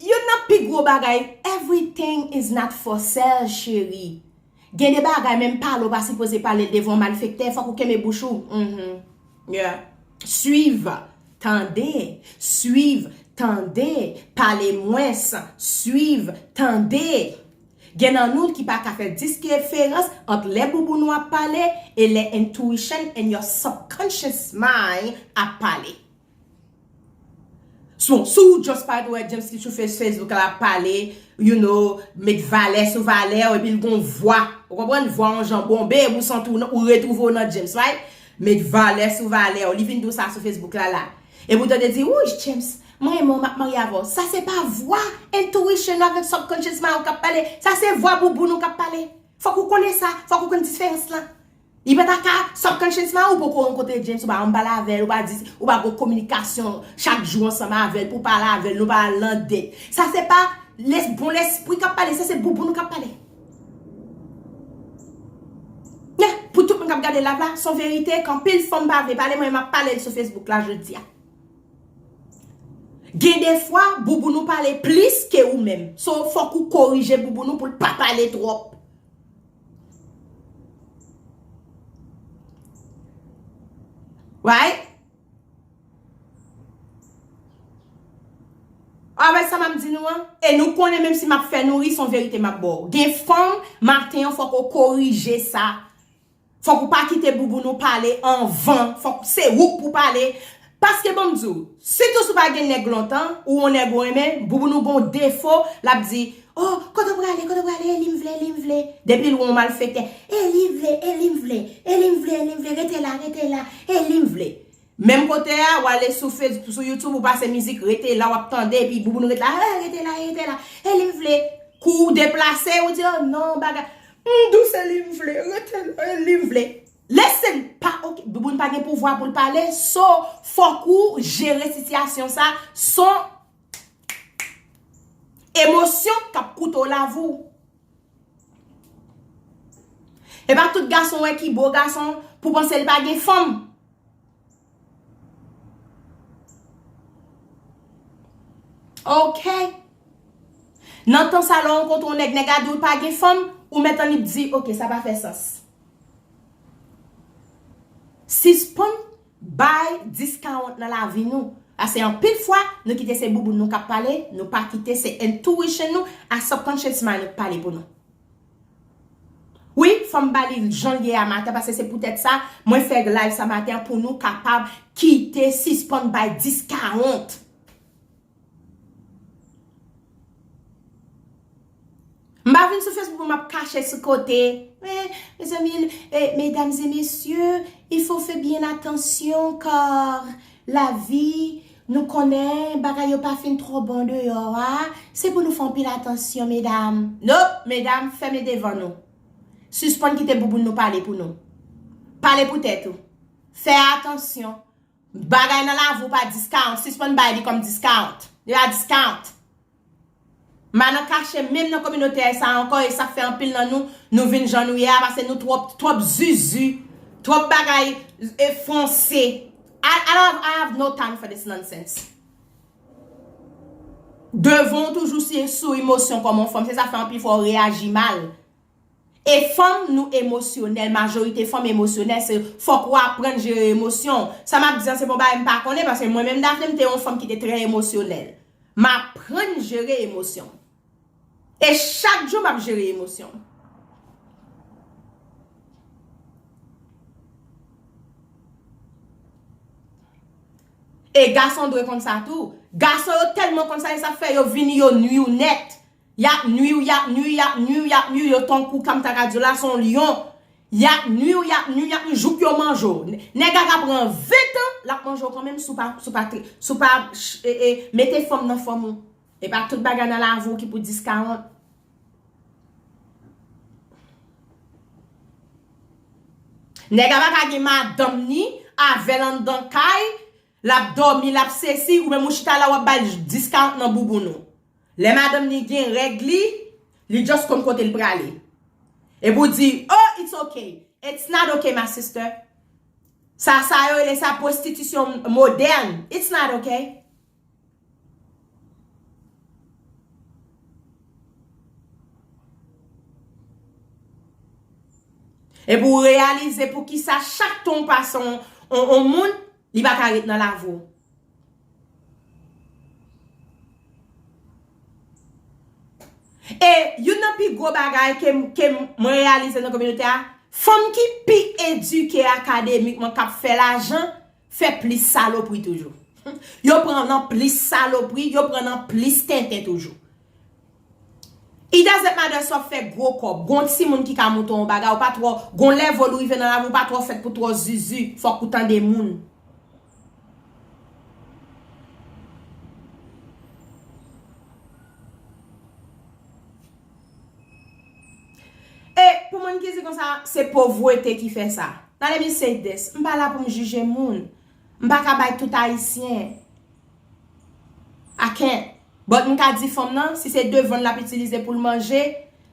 youn nan pi gwo bagay, everything is not for sale, cheri. Gen de bagay, menm pale w pa sipoze pale l devan yon malfektè, fòk ou kenbe bouch ou. Mhm. Yeah. Swiv, tande, swiv, tande, pale mwens, swiv, tande. Gen nan nou ki pa ka fè diferans ant lè bouboun ou ap pale e lè intuition and your subconscious mind ap pale. So, si w just pa t wè James ki sou Face- Facebook la ap pale, you know, met valè sou valè, epi l gon vwa. Ou konprann? Vwa yon jan bonbe, epi w santi w nan- ou retwouve w nan James, right? Met valè sou valè, li vin di w sa sou Facebook la la. Epi w tande di, "Wouy, James, mwen renmen w, m ap marye avè w." Sa se pa vwa intuition avèk subconscious mind ou k ap pale. Sa se vwa bouboun ou k ap pale. Fòk ou konnen sa, fòk ou konn diferans lan. Li pa ta ka subconscious mind ou poko rankontre James, ou pa janm pale avè l, ou pa di, ou pa gon kominikasyon chak jou ansanm avè l pou pale avè l, nou pa al nan date. Sa se pa les- bon lespri k ap pale, sa se bouboun ou k ap pale. Yeah, pou tout moun k ap gade live la, se yon verite, ke anpil fanm pa vle pale, mwen m ap pale l sou Facebook la jodi a. Gen de fwa, bouboun ou pale plis ke ou menm. So, fòk ou korije bouboun ou pou l pa pale twòp. Right? Alright, sa m ap di nou an, e nou konnen menm si m ap fè nou ri, se yon verite m ap ba w. Gen fanm, maten an, fòk ou korije sa. Fòk ou pa kite bouboun ou pale anvan. Fòk se ou k pou pale. Paske ban m di w, sitou si w pa gen nèg lontan, ou yon nèg ou renmen, bouboun ou gon defo, l ap di, "Oh, kote w prale, kote w prale, e li m vle, e li m vle." Depi l wè yon malfektè, "E li vle, e li m vle, e li m vle, e li m vle, rete la, rete la, e li m vle." Menm kote a, w ale sou Facebook, sou YouTube, ou pase mizik, rete la, w ap tande, epi bouboun ou rete la, "Eh, rete la, rete la, e li m vle." Kou w deplase, ou di, "Oh non, bagay, m dous, e li m vle, rete la, e li m vle." Listen, pa, ok, bouboun pa gen pouvwa pou l pale, so, fòk ou jere sitiyasyon sa, se yon emosyon k ap koute w lavi w. E pa tout gason wè ki bo gason pou panse l pa gen fanm. Ok. Nan tan sa, lè w rankontre yon nèg, nèg la di w pa gen fanm, ou mèt annik di, "Ok, sa pa fè sans." Sispann bay discount nan lavi nou. Paske anpil fwa, nou kite se bouboun nou k ap pale, nou pa kite se intuition nou, a subconscious mind nou k pale pou nou. Wi, fò m ba li jan l ye a maten, paske se poutèt sa, mwen fè live sa maten an pou nou kapab kite sispann bay discount. M pa vin sou Facebook pou m ap kache sou kote. Men, mezanmi, eh, mesdames et messieurs, il faut faire bien attention car la vie, nou konnen bagay yo pa fin twò bon deyò a. Se pou nou fè anpil atansyon, medam. Nope, medam, fèmen devan nou. Sispann kite bouboun nou pale pou nou. Pale pou tèt ou. Fè atansyon. Bagay nan lavi w pa discount. Sispann bay li kòm discount. Li pa discount. M pa nan kache menm nan kominote sa ankò, e sa fè anpil nan nou, nou vin jan nou ye a, paske nou twòp, twòp zuzu, twòp bagay, e, fonse. I, I don't have, I have no time for this nonsense. Devan w toujou si sou emosyon kòm yon fanm, se sa fè anpil fwa w reyaji mal. E fanm, nou emosyonèl, majorite fanm emosyonèl, se fòk ou aprann jere emosyon w. Sa m ap di an, se pa yon bagay m pa konnen, paske mwen menm Daphné, m te yon fanm ki te trè emosyonèl. M aprann jere emosyon m. E chak jou m ap jere emosyon m. E gason dwe konn sa tou. Gason yo tèlman konn sa, e sa fè yo vini, yo nwi w nèt. Y ap nwi w, y ap nwi w, y ap nwi w, y ap nwi w, yo tankou, kòm ta ka di w la, se yon lyon. Y ap nwi w, y ap nwi w, y ap nwi w, jouk yo manje w. Nèg la ka pran ven tan, l ap manje w kanmenm si w pa, si w pa, si w pa, e, e, mete fanm nan fanm ou. E pa tout bagay nan lavi w ki pou discount. Nèg la pa ka gen madanm ni avè l anndan kay, l ap dòmi, l ap sesi, ou menm ou chita la, w ap ba l discount nan bouboun ou. Lè madanm ni gen règ li, li just konn kote l prale. Epi w di, "Oh, it's okay." It's not okay, my sister. Sa, sa yo rele sa pwostitisyon modèn. It's not okay. Epi w reyalize poukisa chak tan w pase on, on, on moun, li pa ka ret nan lavi w. E youn nan pi gwo bagay ke, ke mwen reyalize nan kominote a, fanm ki pi edike akademikman k ap fè lajan, fè plis salopri toujou. Yo pran nan plis salopri, yo pran nan plis tenten toujou. It doesn't matter si w ap fè gwo kòb, gon timoun ki ka monte yon bagay, ou pa twò, gon level ou rive nan lavi, ou pa twò fèt pou twò zuzu, fòk ou tande moun. E pou moun ki di konsa, se povrete ki fè sa. Now let me say this, m pa la pou m jije moun. M pa ka bay tout Ayisyen. I can't. But m ka di fanm nan, si se devan l ap itilize pou l manje,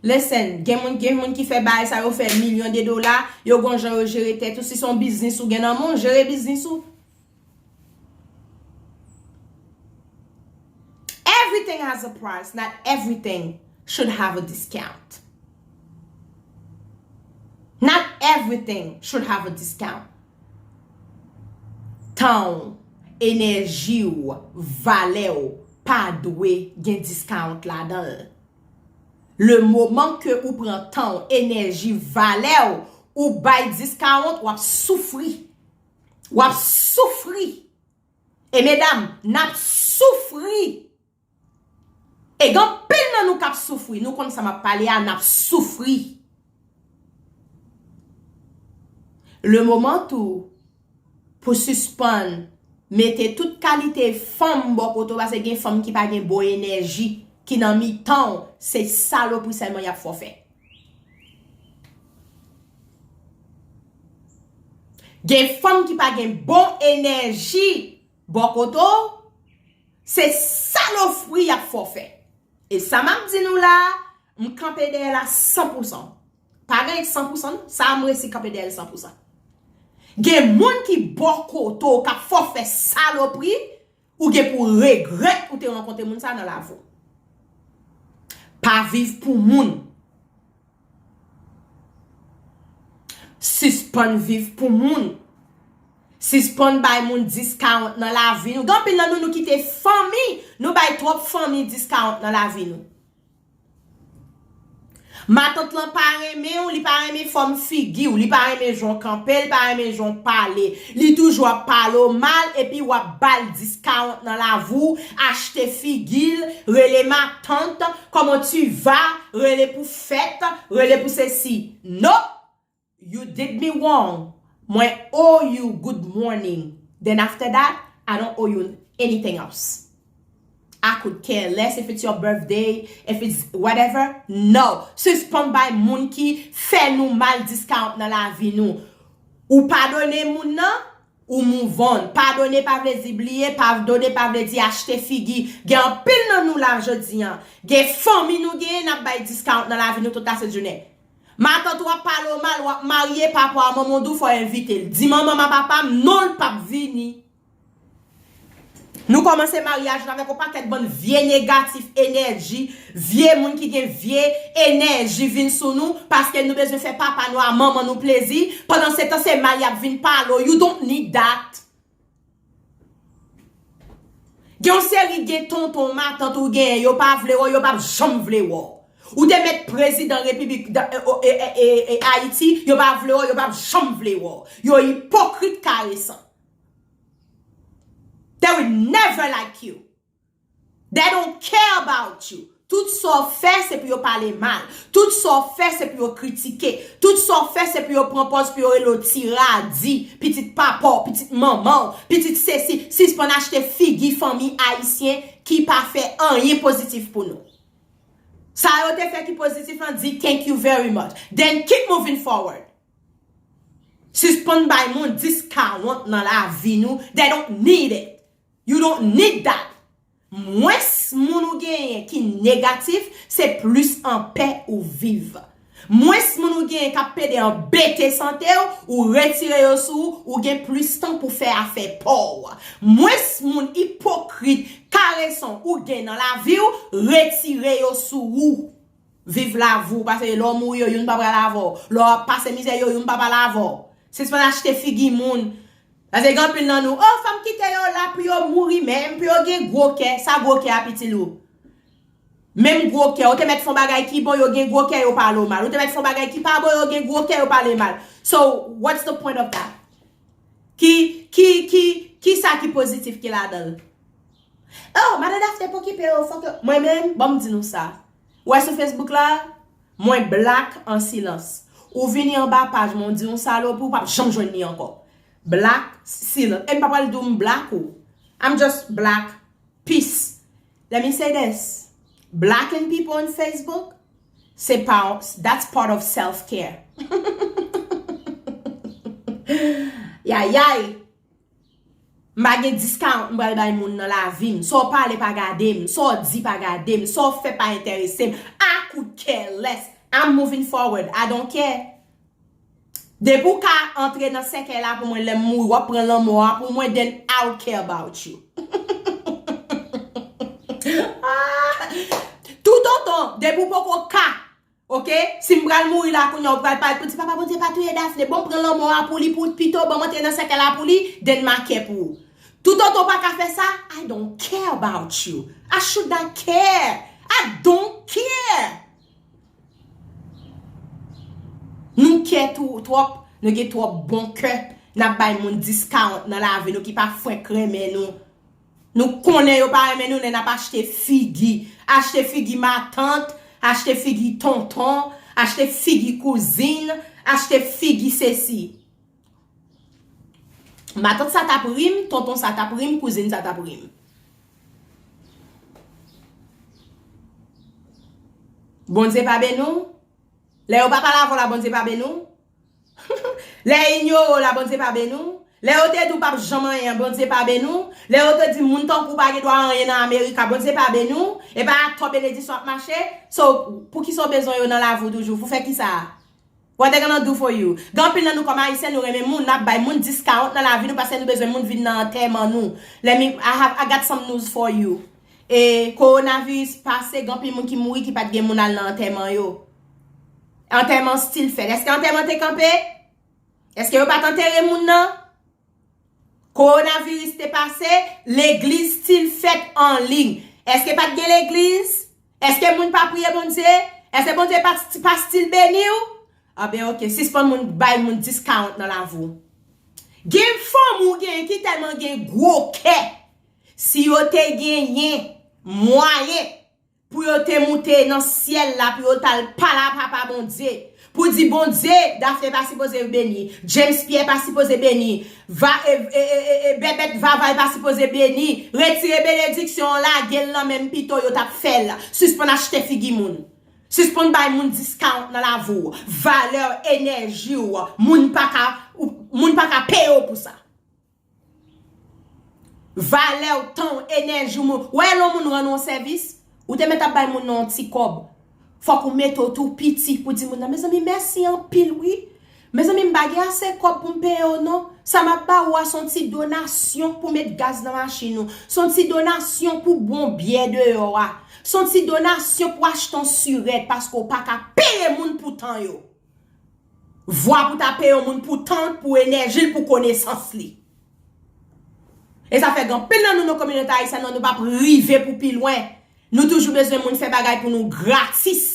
listen, gen moun, gen moun ki fè bagay sa yo fè milyon de dola, yo gon jan yo jere tèt ou, si se yon biznis ou gen nan men w, jere biznis ou. Everything has a price, not everything should have a discount. Not everything should have a discount. Tan w, enèji w, valè w pa dwe gen discount ladan l. Le moman ke ou pran tan w, enèji, valè w, ou bay discount, w ap soufri. W ap soufri. E medam, n ap soufri. E gen anpil nan nou k ap soufri. Nou konn sa m ap pale a, n ap soufri. Le moman tou pou sispann mete tout kalite fanm bò kote w, paske gen fanm ki pa gen bon enèji, ki nan mitan w, se salopri sèlman y ap fè w fè. Gen fanm ki pa gen bon enèji bò kote w, se salopri y ap fè w fè. E sa m ap di nou la, m kanpe dèyè l a san pousan. Pa gen san pousan, non. Sa a m resi kanpe dèyè l san pousan. Gen moun ki bò kote w k ap fè w fè salopri, ou gen pou regrèt ou te rankontre moun sa a nan lavi w. Pa viv pou moun. Sispann viv pou moun. Sispann bay moun discount nan lavi nou. Gen anpil nan nou, nou kite fanmi, nou bay twòp fanmi discount nan lavi nou. Matant lan pa renmen w, li pa renmen fòm figi w, li pa renmen jan w kanpe, li pa renmen jan w pale. Li toujou ap pale w mal, epi w ap ba l discount nan lavi w, achte figi l, rele matant, comment tu vas, rele pou fèt, rele pou sesi. Nope! You did me wrong. Mwen owe you good morning. Then after that, I don't owe you anything else. I could care less if it's your birthday, if it's whatever. No. Sispann bay moun ki fè nou mal discount nan lavi nou. Ou padone moun nan, ou move on. Padone pa vle di bliye, padone pa vle di achte figi. Gen anpil nan nou la jodi an. Gen fanmi nou genyen, n ap bay discount nan lavi nou tout lasent jounen. Matant ou ap pale w mal, w ap marye, papa w a manman w di w fò w envite l. Di manman m a papa m, non, l p ap vini. Nou kòmanse maryaj nou avèk yon pakèt bann vye negatif enèji, vye moun ki gen vye enèji vin sou nou, paske nou bezwen fè papa nou a manman nou plezi, pandan se tan se mal y ap vin pale w, you don't need that. Gen yon seri gen tonton matant ou genyen, yo pa vle wè w, yo p ap janm vle wè w. Ou te mèt prezidan repiblik da- e- o- e- e- e- e- Ayiti, yo pa vle wè w, yo p ap janm vle wè w. Yo ipokrit karesan. They will never like you. They don't care about you. Tout sa w fè se pou yo pale mal. Tout sa w fè se pou yo kritike. Tout sa w fè se pou yo pran pòz pou yo rele w ti radi, pitit papa w, pitit manman w, pitit sesi. Sispann achte figi fanmi ayisyen ki pa fè anyen pozitif pou nou. Sa yo te fè ki pozitif lan, di thank you very much. Then keep moving forward. Sispann bay moun discount nan lavi nou. They don't need it. You don't need that. Mwens moun ou genyen ki negatif, se plis anpè ou viv. Mwens moun ou genyen k ap pede anbete sante w, ou retire yo sou ou, ou gen plis tan pou fè afè pa w. Mwens moun ipokrit, karesan ou gen nan lavi w, retire yo sou ou. Viv lavi w, paske lè w mouri yo, youn pa pral avè w. Lè w ap pase mizè yo, youn pa pral avè w. Sispann achte figi moun. Paske gen anpil nan nou, oh, fò m kite yo la pou yo mouri menm, pou yo gen gwo kè. Sa gwo kè ap itil ou? Menm gwo kè, ou te mèt fè yon bagay ki bon, yo gen gwo kè, yo pale w mal. Ou te mèt fè yon bagay ki pa bon, yo gen gwo kè, yo pale mal. So, what's the point of that? Ki, ki, ki, ki sa ki pozitif ki ladan l? Oh, madan Daphné pa okipe yo, fòk yo. Mwen menm, ban m di nou sa. Ou wè sou Facebook la, mwen black an silans. Ou vini anba paj mwen, ou di yon salopi, ou p ap janm jwenn li ankò. Black, silans. E m pa pral di w m black ou. I'm just black. Peace. Let me say this. Blocking people on Facebook, se pa, that's part of self-care. Yayay. M pa gen discount m pral bay moun nan lavi m. Sa w pale pa gade m. Sa w di pa gade m. Sa w fè pa enterese m. I could care less. I'm moving forward. I don't care. Depi w ka antre nan sèkèy la pou mwen, lè m mouri, w ap pran lanmò a pou mwen, then I don't care about you. Toutotan, depi w poko ka, ok? Si m pral mouri la kounye a, w pral pale pou di, papa, Bondye pa touye Daphné. Bon, m pran lanmò a pou li, pou pito, bon, m antre nan sèkèy la pou li, then m a care pou ou. Toutotan w pa ka fè sa, I don't care about you. I should not care. I don't care. Nou kè tou twòp, nou gen twòp bon kè. N ap bay moun discount nan lavi nou ki pa fwenk renmen nou. Nou konnen yo pa renmen nou, n ap achte figi. Achte figi matant, achte figi tonton, achte figi kouzin, achte figi sesi. Matant sa t ap ri m, tonton sa t ap ri m, kouzin sa t ap ri m. Bondye pa beni w. Lè yo pa pale avè w la, Bondye pa beni w. Lè yo inyore w la, Bondye pa beni w. Lè yo te di w p ap janm anyen an, Bondye pa beni w. Lè yo te di moun tankou w pa gen dwa anyen nan Amerika, Bondye pa beni w. E pa atò benediksyon ap mache. So, poukisa w bezwen yo nan lavi w toujou? Pou fè kisa? What they gonna do for you? Gen anpil nan nou kòm Ayisyen, nou renmen moun, n ap bay moun discount nan lavi nou paske nou bezwen moun vin nan antèman nou. Let me, I have, I got some news for you. E kowonaviris pase, gen anpil moun ki mouri ki pa t gen moun al nan antèman yo. Antèman still fèt. Èske antèman te kanpe? Èske yo pa t antere moun nan? Kowonaviris te pase, legliz still fèt an liy. Èske pa t gen legliz? Èske moun pa priye Bondye? Èske Bondye pa, pa still beni w? Anben, ok, sispann moun bay moun discount nan lavi w. Gen fanmi w genyen ki tèlman gen gwo kè. Si yo te genyen mwayen pou yo te moute nan syèl la, pou yo t al pale a Papa Bondye, pou di, Bondye, Daphné pa sipoze beni, James Pierre pa sipoze beni, va, e, e, e, e, e, Bèbèt Vavay pa sipoze beni, retire benediksyon an, lage l nan men m pito, yo t ap fè l. Sispann achte figi moun. Sispann bay moun discount nan lavi w. Valè w, enèji w, moun pa ka, ou, moun pa ka peye w pou sa. Valè w, tan w, enèji w, moun. Wè lè yon moun rann ou yon sèvis, ou te mèt ap bay moun nan yon ti kòb. Fòk ou mete w tou piti pou di moun nan, mezanmi, mèsi anpil, wi. Mezanmi, m pa gen ase kòb pou m peye w, non. Sa m ap ba ou a, se yon ti donasyon pou met gaz nan machin ou. Se yon ti donasyon pou bon byè deyò a. Se yon ti donasyon pou achte yon sirèt, paske w pa ka peye moun pou tan yo. Vwa pou ta peye yon moun pou tan l, pou enèji l, pou konesans li. E sa fè gen anpil nan nou, nan kominote ayisyèn nan, nou p ap rive pou pi lwen. Nou toujou bezwen moun fè bagay pou nou gratis.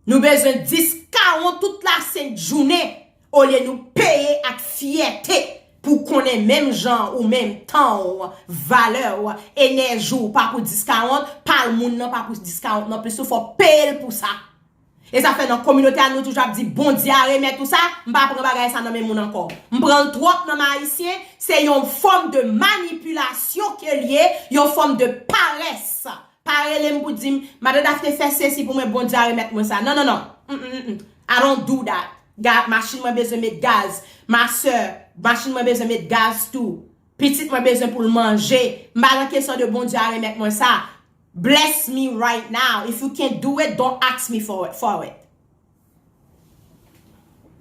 Nou bezwen diskawon tout lasent jounen, olye nou peye ak fyète pou konnen menm jan ou menm tan w, valè w, enèji w pa pou diskawon, pa l moun nan pa pou diskawon non plis, ou fò peye l pou sa. E sa fè nan kominote a nou toujou ap di Bondye a remèt ou sa, m pa pran bagay sa nan men moun ankò. M pran l twòp nan men Ayisyen, se yon fòm de manipilasyon ke l ye, yon fòm de parès. Pa rele m pou di m, Madan Daphné fè sesi pou mwen, Bondye a remèt mwen sa. Non, non, non. Mm, mm, mm, mm. I don't do that. Ga, machin mwen bezwen met gaz. Ma sè, machin mwen bezwen met gaz tou. Pitit mwen bezwen pou l manje. M pa nan kesyon de Bondye a remèt mwen sa. Bless me right now. If you can't do it, don't ask me for it, for it.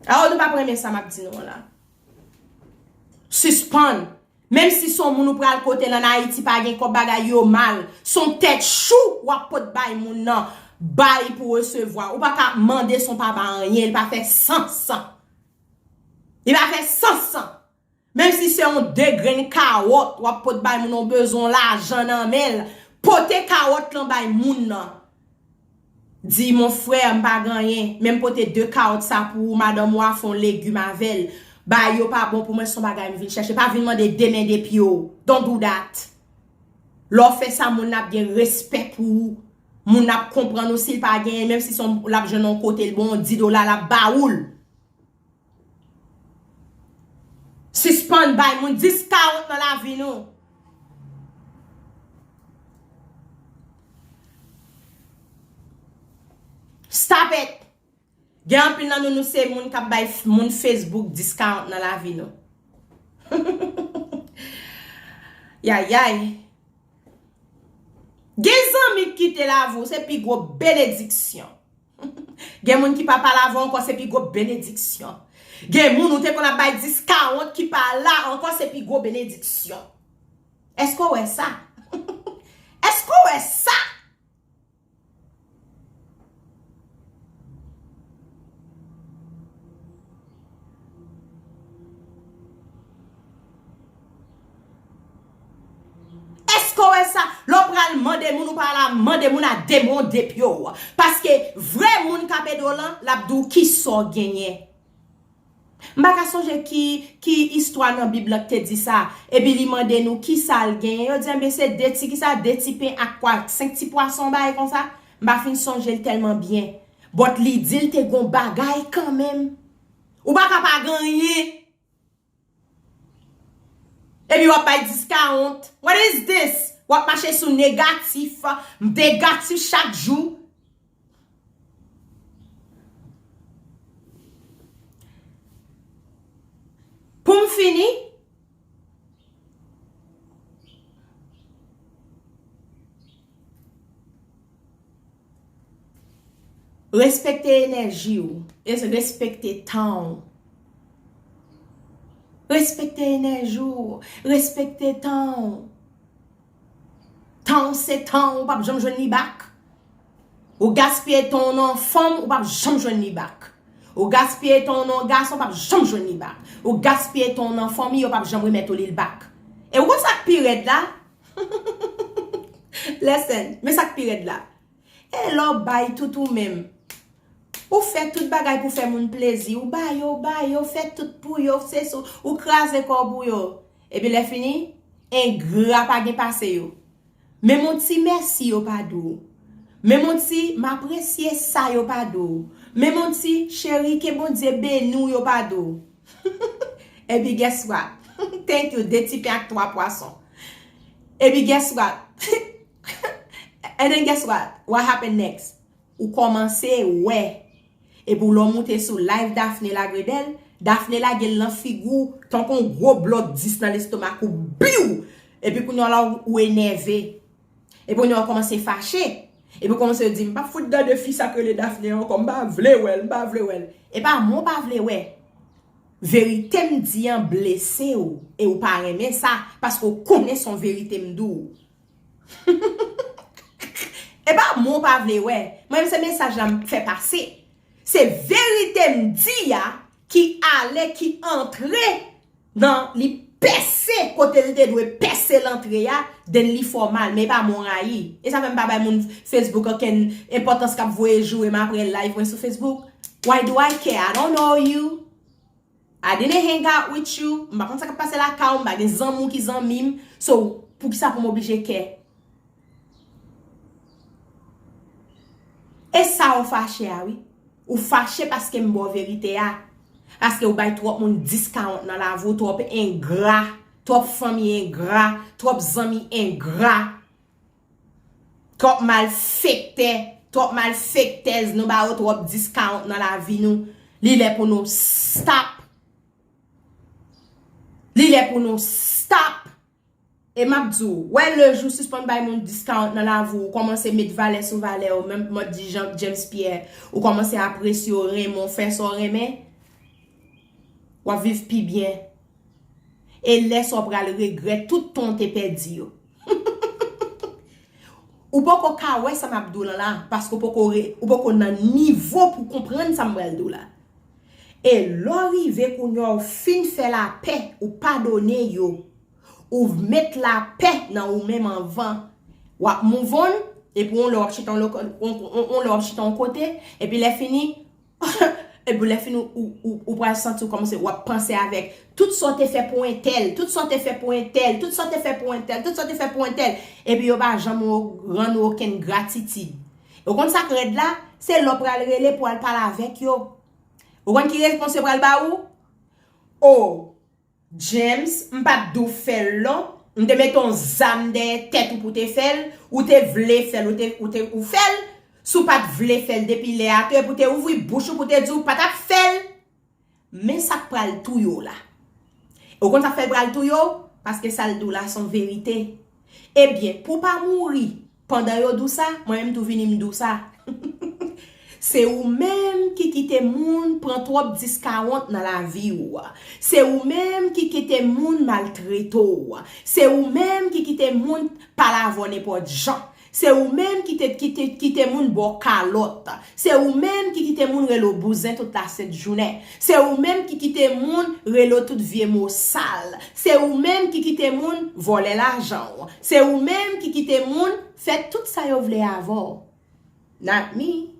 Awo, nou p ap renmen sa m ap di nou an la. Sispann. Menm si se yon moun ou pral kote l ann Ayiti pa gen kòb, bagay yo mal. Se yon tèt chou w ap pot bay moun nan. Bay pou resevwa. Ou pa ka mande san w pa bay anyen, li pa fè sans. Li pa fè sans. Menm si se yon de grenn kawòt w ap pot bay moun, ou bezwen yon lajan nan men l, pote kawòt lan bay moun nan. Di, "Mon frè, m pa gen anyen, men m pote de kawòt sa pou ou, madanm ou a fè yon legim avè l. Bay yo pa bon pou mwen, se yon bagay m vin chèche." Pa vin mande de men de pye w. Don't do that. Lè w fè sa, moun nan ap gen respè pou ou. Moun nan ap konprann ou si l pa genyen, menm si se yon, l ap jwenn yon kote, l ba w yon dis dola, l ap ba ou l. Sispann bay moun dis kawòt nan lavi nou. Stop it! Gen anpil nan nou, nou se moun k ap bay f- moun Facebook dis kawòt nan lavi nou. Yayay. Gen zanmi k kite lavi w, se pi gwo benediksyon. Gen moun ki pa pale avè w ankò, se pi gwo benediksyon. Gen moun ou te konn ap bay dis kawòt ki pa la ankò, se pi gwo benediksyon. Èske w wè sa? Èske w wè sa? Èske w wè sa? Lè w pral mande moun, ou pa la mande moun a de men w de pye w. Paske vrè moun k ap ede w lan, l ap di w kisa w genyen. M pa ka sonje ki, ki istwa nan Bib lan ki te di sa. Epi li mande nou kisa l genyen. Yo di, "Enben, se de ti, kisa, de ti pen ak kwa, senk ti pwason, bagay konsa." M pa fin sonje l tèlman byen. But li di l te gon bagay kanmenm. Ou pa ka pa gen anyen. Epi w ap bay dis kawòt. What is this? W ap mache sou negatif, negatif chak jou. Pou m fini, respekte enèji w, e respekte tan w. Respekte enèji w, respekte tan w. Tan w se tan w, ou p ap janm jwenn li bak. Ou gaspiye tan w nan fanm, ou p ap janm jwenn li bak. Ou gaspiye tan w nan gason, ou p ap janm jwenn li bak. Ou gaspiye tan w nan fanmi, yo p ap janm remèt ou li bak. E ou konn sa k pi rèd la? Listen, men sa k pi rèd la. E lè w bay tout ou menm. Ou fè tout bagay pou fè moun plezi. Ou ba yo, ba yo, fè tout pou yo, se sou, ou kraze kò w pou yo. Epi lè fini, engra pa gen pase yo. Menm yon ti mèsi yo pa di w. Menm yon ti m apresye sa yo pa di w. Menm yon ti cheri ke Bondye beni w yo pa di w. Epi guess what? Thank you, de ti pen ak twa pwason. Epi guess what? And then guess what? What happened next? Ou kòmanse wè. Epi w lè w moute sou live Daphne Lagredèl, Daphne lage l nan figi w, tankou yon gwo blòk dis nan lestomak ou, biw! Epi kounye a la, ou enève. Epi kounye a, ou kòmanse fache. Epi w kòmanse di, "M p ap fout gade fi sa k rele Daphne ankò, m pa vle wè l, m pa vle wè l." E pa mwen w pa vle wè. Verite m di an blese w, e w pa renmen sa, paske w konnen se yon verite m di w. E pa mwen w pa vle wè. Mwen menm se mesaj la m fè pase. Se verite m di a ki ale, ki antre nan li pèse kote l te dwe pèse l antre a, then li fè w mal, men e pa mwen w rayi. E sa fè m pa bay moun Facebook okenn enpòtans k ap voye joure m apre live mwen sou Facebook. Why do I care? I don't know you. I didn't hang out with you. M pa konn sa k ap pase lakay ou, m pa gen zanmi w ki zanmi m. So, poukisa pou m oblije kè? E sa ou fache a, wi. Ou fache paske m ba w verite a. Paske ou bay twòp moun dis kawòt nan lavi w, twòp engra, twòp fanmi engra, twòp zanmi engra. Twòp malfektè, twòp malfektèz, nou ba yo twòp dis kawòt nan lavi nou. Li lè pou nou stop. Li lè pou nou stop. E m ap di w, wè le jou sispann bay moun dis kawòt nan lavi w, ou kòmanse met valè sou valè w, menm mòd di Jean James Pierre, ou kòmanse apresye w, renmen w, fè sa w renmen, w ap viv pi byen. E lè sa w pral regrèt tout tan w te pèdi yo. Ou poko ka wè sa m ap di w lan la, paske ou poko, re- ou poko nan nivo pou konprann sa m pral di w la. E lè w rive kounye a, ou fin fè lapè, ou padone yo, ou met lapè nan ou menm anvan, w ap move on, epi yon lè w ap chita yon lo- yon- yon- yon lè w ap chita yon kote, epi lè fini, epi lè fini, ou, ou, ou pral santi w kòmanse, w ap panse avèk tout sa w te fè pou entèl, tout sa w te fè pou entèl, tout sa w te fè pou entèl, tout sa w te fè pou entèl, epi yo pa janm rann ou okenn gratitid. Ou konn sa k rèd la? Se lè w pral rele pou al pale avèk yo. Ou konn ki repons yo pral ba ou? O, James, m pa t di w fè l non. M te mete yon zam dèyè tèt ou pou te fè l. Ou te vle fè l, ou te, ou te, ou fè l. Si w pa t vle fè l depi lè a, te pou te ouvri bouch ou pou te di w pa t ap fè l. Men sa k pral touye w la. Ou konn sa k fè l pral touye w? Paske sa l di w la se yon verite. Ebyen, pou w pa mouri pandan yo di w sa, mwen menm tou vini m di w sa. Se ou menm ki kite moun pran twòp dis kawont nan lavi w. Se ou menm ki kite moun maltrete w. Se ou menm ki kite moun pale avè w nenpòt jan. Se ou menm ki te, ki te, kite moun ba w kalòt. Se ou menm ki kite moun rele w bouzen tout lasent jounen. Se ou menm ki kite moun rele w tout vye mo sal. Se ou menm ki kite moun vòlè lajan w. Se ou menm ki kite moun fè tout sa yo vle avè w. Not me.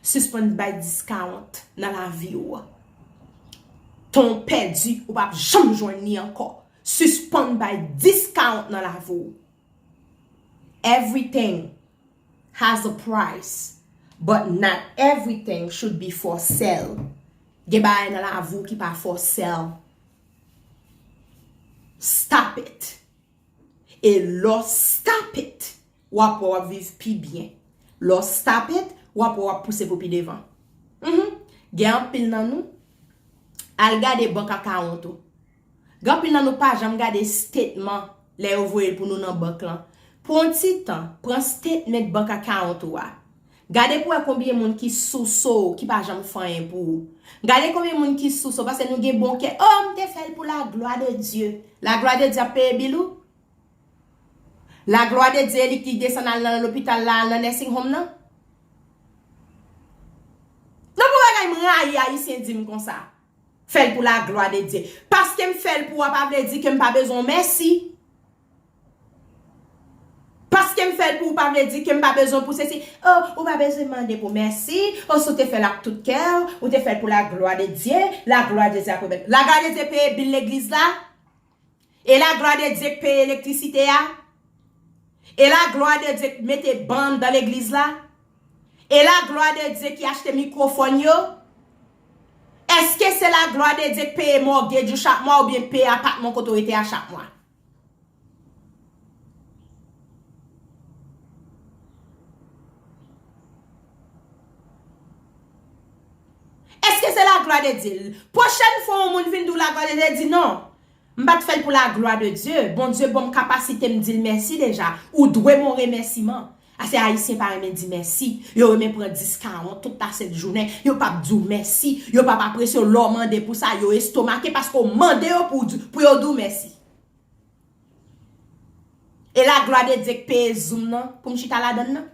Sispann bay dis kawont nan lavi w. Tan w pèdi, ou p ap janm jwenn li ankò. Sispann bay dis kawont nan lavi w. Everything has a price, but not everything should be for sale. Gen bagay nan lavi w ki pa for sale. Stop it. E lè w stop it, w ap wè w ap viv pi byen. Lè w stop it, w ap wè w ap pouse pou pi devan. Mhm. Gen anpil nan nou, al gade bank account ou. Gen anpil nan nou pa janm gade statement lè yo voye l pou nou nan bank lan. Pran yon ti tan, pran statement bank account ou a. Gade pou wè konbyen moun ki souse w, ki pa janm fè anyen pou ou. Gade konbyen moun ki souse w, paske nou gen bon kè. Oh, m te fè l pou la gloire de Dieu. La gloire de Dieu ap peye bil ou? La gloire de Dieu, li ki desann al nan lopital la, al nan nursing home nan? Non, pou bagay m rayi Ayisyen di m konsa. Fè l pou la gloire de Dieu. Paske m fè l pou ou a pa vle di ke m pa bezwen w mèsi. Paske m fè l pou ou pa vle di ke m pa bezwen pou sesi. Oh, ou pa bezwen mande pou mèsi. Oh, si w te fè l ak tout kè w, ou te fè l pou la gloire de Dieu, la gloire de Dieu ap remèt. La gloire de Dieu peye bil legliz la? E la gloire de Dieu k peye elektrisite a? E la gloire de Dieu k mete ban anndan legliz la? E la gloire de Dieu ki achte mikwofòn yo? Èske se la gloire de Dieu k peye mortgage ou chak mwa oubyen peye apatman kote w rete a chak mwa? Èske se la gloire de Dieu? Pwochèn fwa yon moun vin di w la gloire de Dieu, di non. M pa t fè l pou la gloire de Dieu. Bondye ban m kapasite m di l mèsi deja. Ou dwe m yon remèsiman. Ase Ayisyen pa renmen di mèsi. Yo renmen pran dis kawont tout lasent jounen. Yo p ap di w mèsi. Yo p ap apresye w lè w mande pou sa. Yo estomake paske w mande yo pou, pou yo di w mèsi. E la gloire de Dieu k peye Zoom nan pou m chita ladann nan?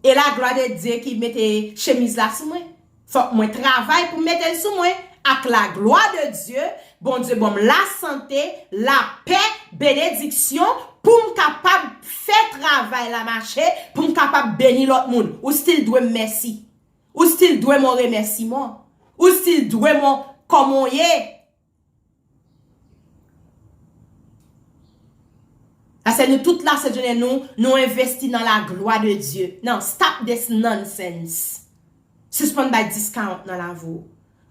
E la gloire de Dieu ki mete chemiz la sou mwen? Fòk mwen travay pou m mete l sou mwen. Ak la gloire de Dieu, Bondye ban m lasante, lapè, benediksyon pou m kapab fè travay la mache, pou m kapab beni lòt moun. Ou still dwe m mèsi. Ou still dwe m yon remèsiman. Ou still dwe m yon kòman w ye. Paske nou tout la, se jounen nou, nou envesti nan la gloire de Dieu. Non, stop this nonsense. Sispann bay dis kawont nan lavi w.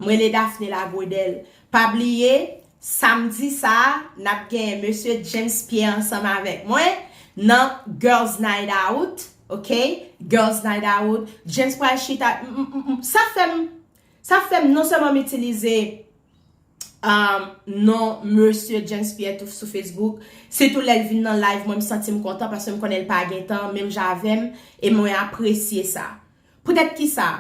M rele Daphné Lagrodèl. Pa bliye, samdi sa a, n ap gen Mesye James Pierre ansanm avèk mwen nan Girls Night Out, ok? Girls Night Out. James pral chita, m, m, m, m, sa fè m, sa fè m non sèlman m itilize um, non Mesye James Pierre tou sou Facebook. Sitou lè l vin nan live mwen, m santi m kontan paske m konnen l pa gen tan, menm jan avè m, e mwen apresye sa. Poutèt ki sa?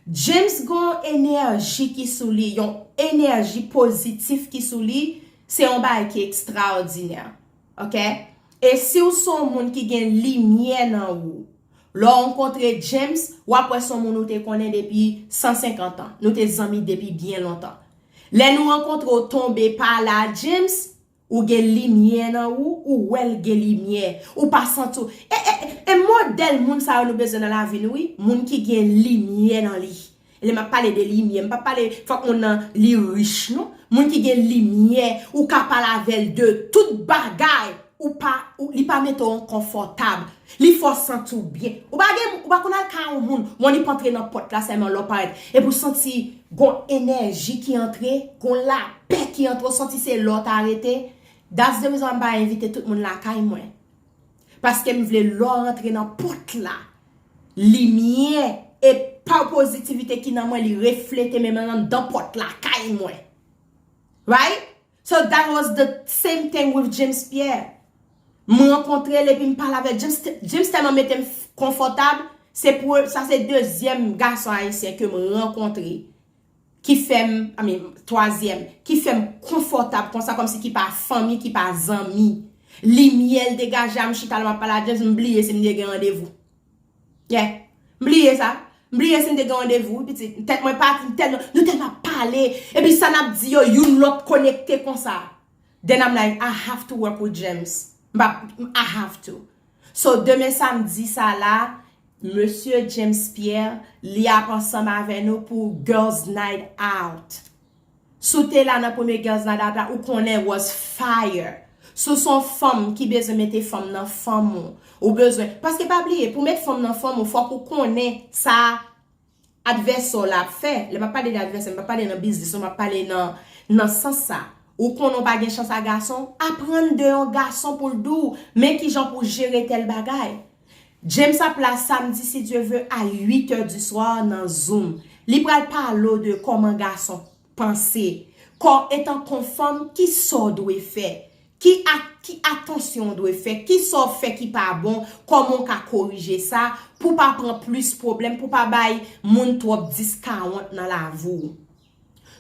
James gen yon enèji ki sou li, yon enèji pozitif ki sou li, se yon bagay ki ekstraòdinè. Ok? E si w se yon moun ki gen limyè nan ou, lè w rankontre James, w ap wè se yon moun ou te konnen depi san senkant an. Nou te zanmi depi byen lontan. Lè nou rankontre w tonbe pa la, James, ou gen limyè nan ou, ou wè l gen limyè. Ou pa santi w. E, e, e, e modèl moun sa yo nou bezwen nan lavi nou, wi. Moun ki gen limyè nan li. E lè m ap pale de limyè, m pa pale fòk moun nan li rich, non. Moun ki gen limyè, ou ka pale avè l de tout bagay. Ou pa, ou, li pa mete w enkonfòtab. Li fè w santi w byen. Ou pa gen, ou pa konn al kay yon moun, wan li pa antre nan pòt la sèlman lè w parèt. Epi w santi gon enèji ki antre, gon lapè ki antre, w santi se la w ta rete. That's the reason m pa envite tout moun lakay mwen. Paske m vle lè w rantre nan pòt la, limyè e pa pozitivite ki nan mwen, li reflete menm anndan pòt la kay mwen. Right? So that was the same thing with James Pierre. M rankontre l epi m pale avè l. James, James tèlman mete m konfòtab, se pou, sa se dezyèm gason ayisyen ke m rankontre ki fè m, I mean, twazyèm, ki fè m konfòtab konsa, kòmsi ki pa fanmi, ki pa zanmi. Limyè l degaje a, m chita la, m ap pale a James, m bliye si m te gen randevou. Yeah. M bliye sa. M bliye si m te gen randevou, pitit. Tèt mwen pati, m tèlman, nou tèlman ap pale. Epi sa n ap di yo, youn lòt konekte konsa. Then I'm like, I have to work with James. M pa, I have to. So, demen samdi sa la, Mesye James Pierre, li ap ansanm avè nou pou Girls Night Out. Si w te la nan premye Girls Night Out la, ou konnen was fire. Si w se yon fanm ki bezwen mete fanm nan fanm ou, ou bezwen, paske pa bliye, pou met fanm nan fanm ou, fòk ou konnen sa advèsè w la ap fè. Lè m ap pale de advèsè, m pa pale nan biznis, non, m ap pale nan, nan sans sa. Ou konnen w pa gen chans a gason, aprann de yon gason pou l di w, men kijan pou w jere tèl bagay. James ap la samdi, si Dye vle, a uit è di swa nan Zoom. Li pral pale w de kòman gason panse. Kò, etan kon fanm, kisa w dwe fè? Ki ak, ki atansyon w dwe fè? Kisa w fè ki pa bon? Kòman w ka korije sa pou w pa pran plis pwoblèm, pou w pa bay moun twòp dis kawont nan lavi w?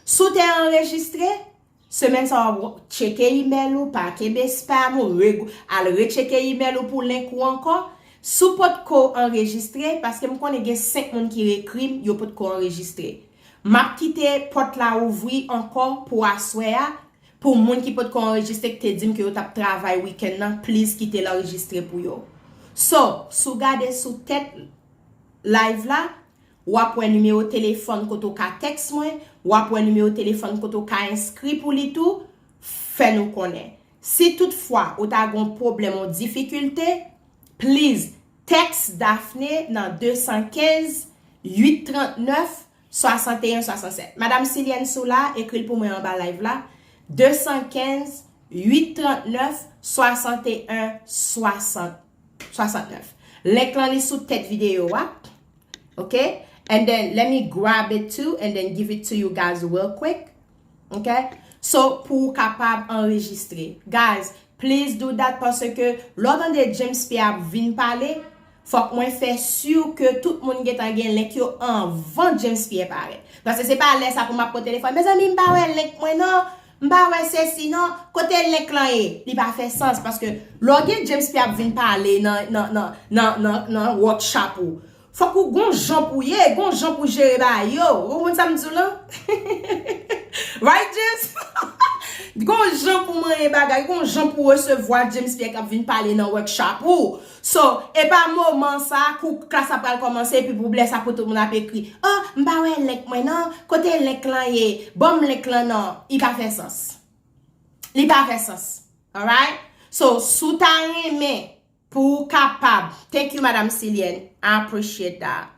Si w te anrejistre, semèn sa w ap tcheke imèl ou, pa kenbe spam ou, re-, al retcheke imèl ou pou link ou ankò. Si w potko anrejistre, paske m konnen gen senk moun ki ekri m, yo potko anrejistre. M ap kite pòt la ouvri ankò pou aswè a, pou moun ki potko anrejistre, ki te di m ke yo t ap travay wikenn nan, please kite l anrejistre pou yo. So, si w gade sou tèt live la, w ap wè nimewo telefòn kote w ka tèks mwen, w ap wè nimewo telefòn kote w ka enskri pou li tou, fè nou konnen. Si toutfwa ou ta gen yon pwoblèm, yon difikilte, please, tèks Daphné nan de san kenz, uit trant nèf, swasanteyen swasannsèt. Madanm Silièn, si w la, ekri l pou mwen anba live la. De san kenz, uit trant nèf, swasanteyen swasant, swasantnèf. Link lan li sou tèt videyo a. Ok? And then, let me grab it too and then give it to you guys real quick. Ok? So, pou w kapab anrejistre. Guys, please do that, paske lè w tande James Pierre ap vin pale, fòk mwen fè si ke tout moun gentan gen link yo anvan James Pierre parèt. Paske se pa lè sa pou m ap pran telefòn. Mezanmi, m pa wè link mwen non. M pa wè sesi non. Kote link lan ye? Li pa fè sans, paske lè w gen James Pierre ap vin pale nan, nan, nan, nan, nan, nan workshop ou, fòk ou gon jan pou ye, gon jan pou jere bagay yo. Ou konprann sa m di w lan? Right, James? Gon jan pou manyen bagay, gon jan pou resevwa James Pierre k ap vin pale nan workshop ou. So, e pa moman sa, kou klas la pral kòmanse, epi pou lè sa pou tout moun ap ekri, oh, m pa wè link mwen non, kote link lan ye? Ban m link lan non. Li pa fè sans. Li pa fè sans. Alright? So, si w ta renmen pou w kapab, thank you, Madanm Silièn. I appreciate that.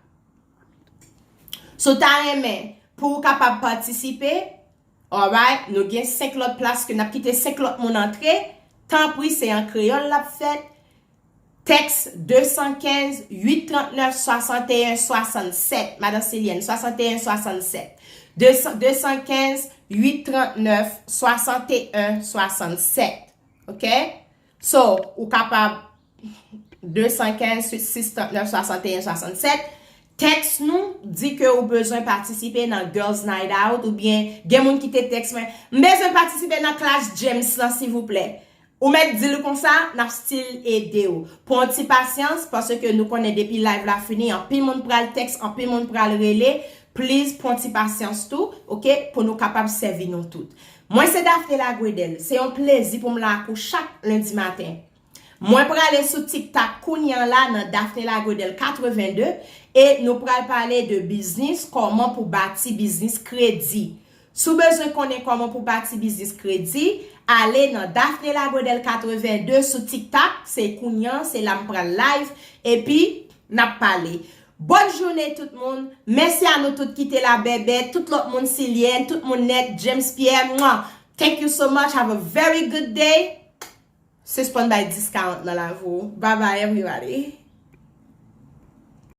Si w ta renmen pou w kapab patisipe, alright, nou gen senk lòt plas ke n ap kite senk lòt moun antre. Tanpri, se an kreyòl l ap fèt. Tèks de san kenz, uit trant nèf, swasanteyen swasannsèt. Madanm Silièn, swasanteyen swasannsèt. De san, de san kenz, uit trant nèf, swasanteyen swasannsèt. Ok? So, ou kapab de san kenz, sis trant nèf, swasanteyen swasannsèt. Tèks nou, di ke ou bezwen patisipe nan Girls Night Out, oubyen gen moun ki te tèks mwen, "M bezwen patisipe nan klas James lan, silvouplè." Ou mèt di l konsa, n ap still ede w. Pran ti pasyans, paske nou konnen depi live la fini, anpil moun pral tèks, anpil moun pral rele. Please, pran ti pasyans tou, oke, pou nou kapab sèvi nou tout. Mwen se Daphné Lagredel. Se yon plezi pou m la ak ou chak lendi maten. Mwen prale sou TikTok kounye a la nan Daphné Lagredel katreven de e nou pral pale de biznis, kòman pou bati biznis kredi. Si w bezwen konnen kòman pou bati biznis kredi, ale nan Daphné Lagredel katreven de sou TikTok, se kounye a, se la m pral live, epi n ap pale. Bòn jounen tout moun, mèsi a nou tout ki te la bèbè, tout lòt moun Silyèn, tout moun nèt, James Pierre, mwa. Thank you so much, have a very good day. Sispann bay dis karant nan lavi w. Bye bye everybody.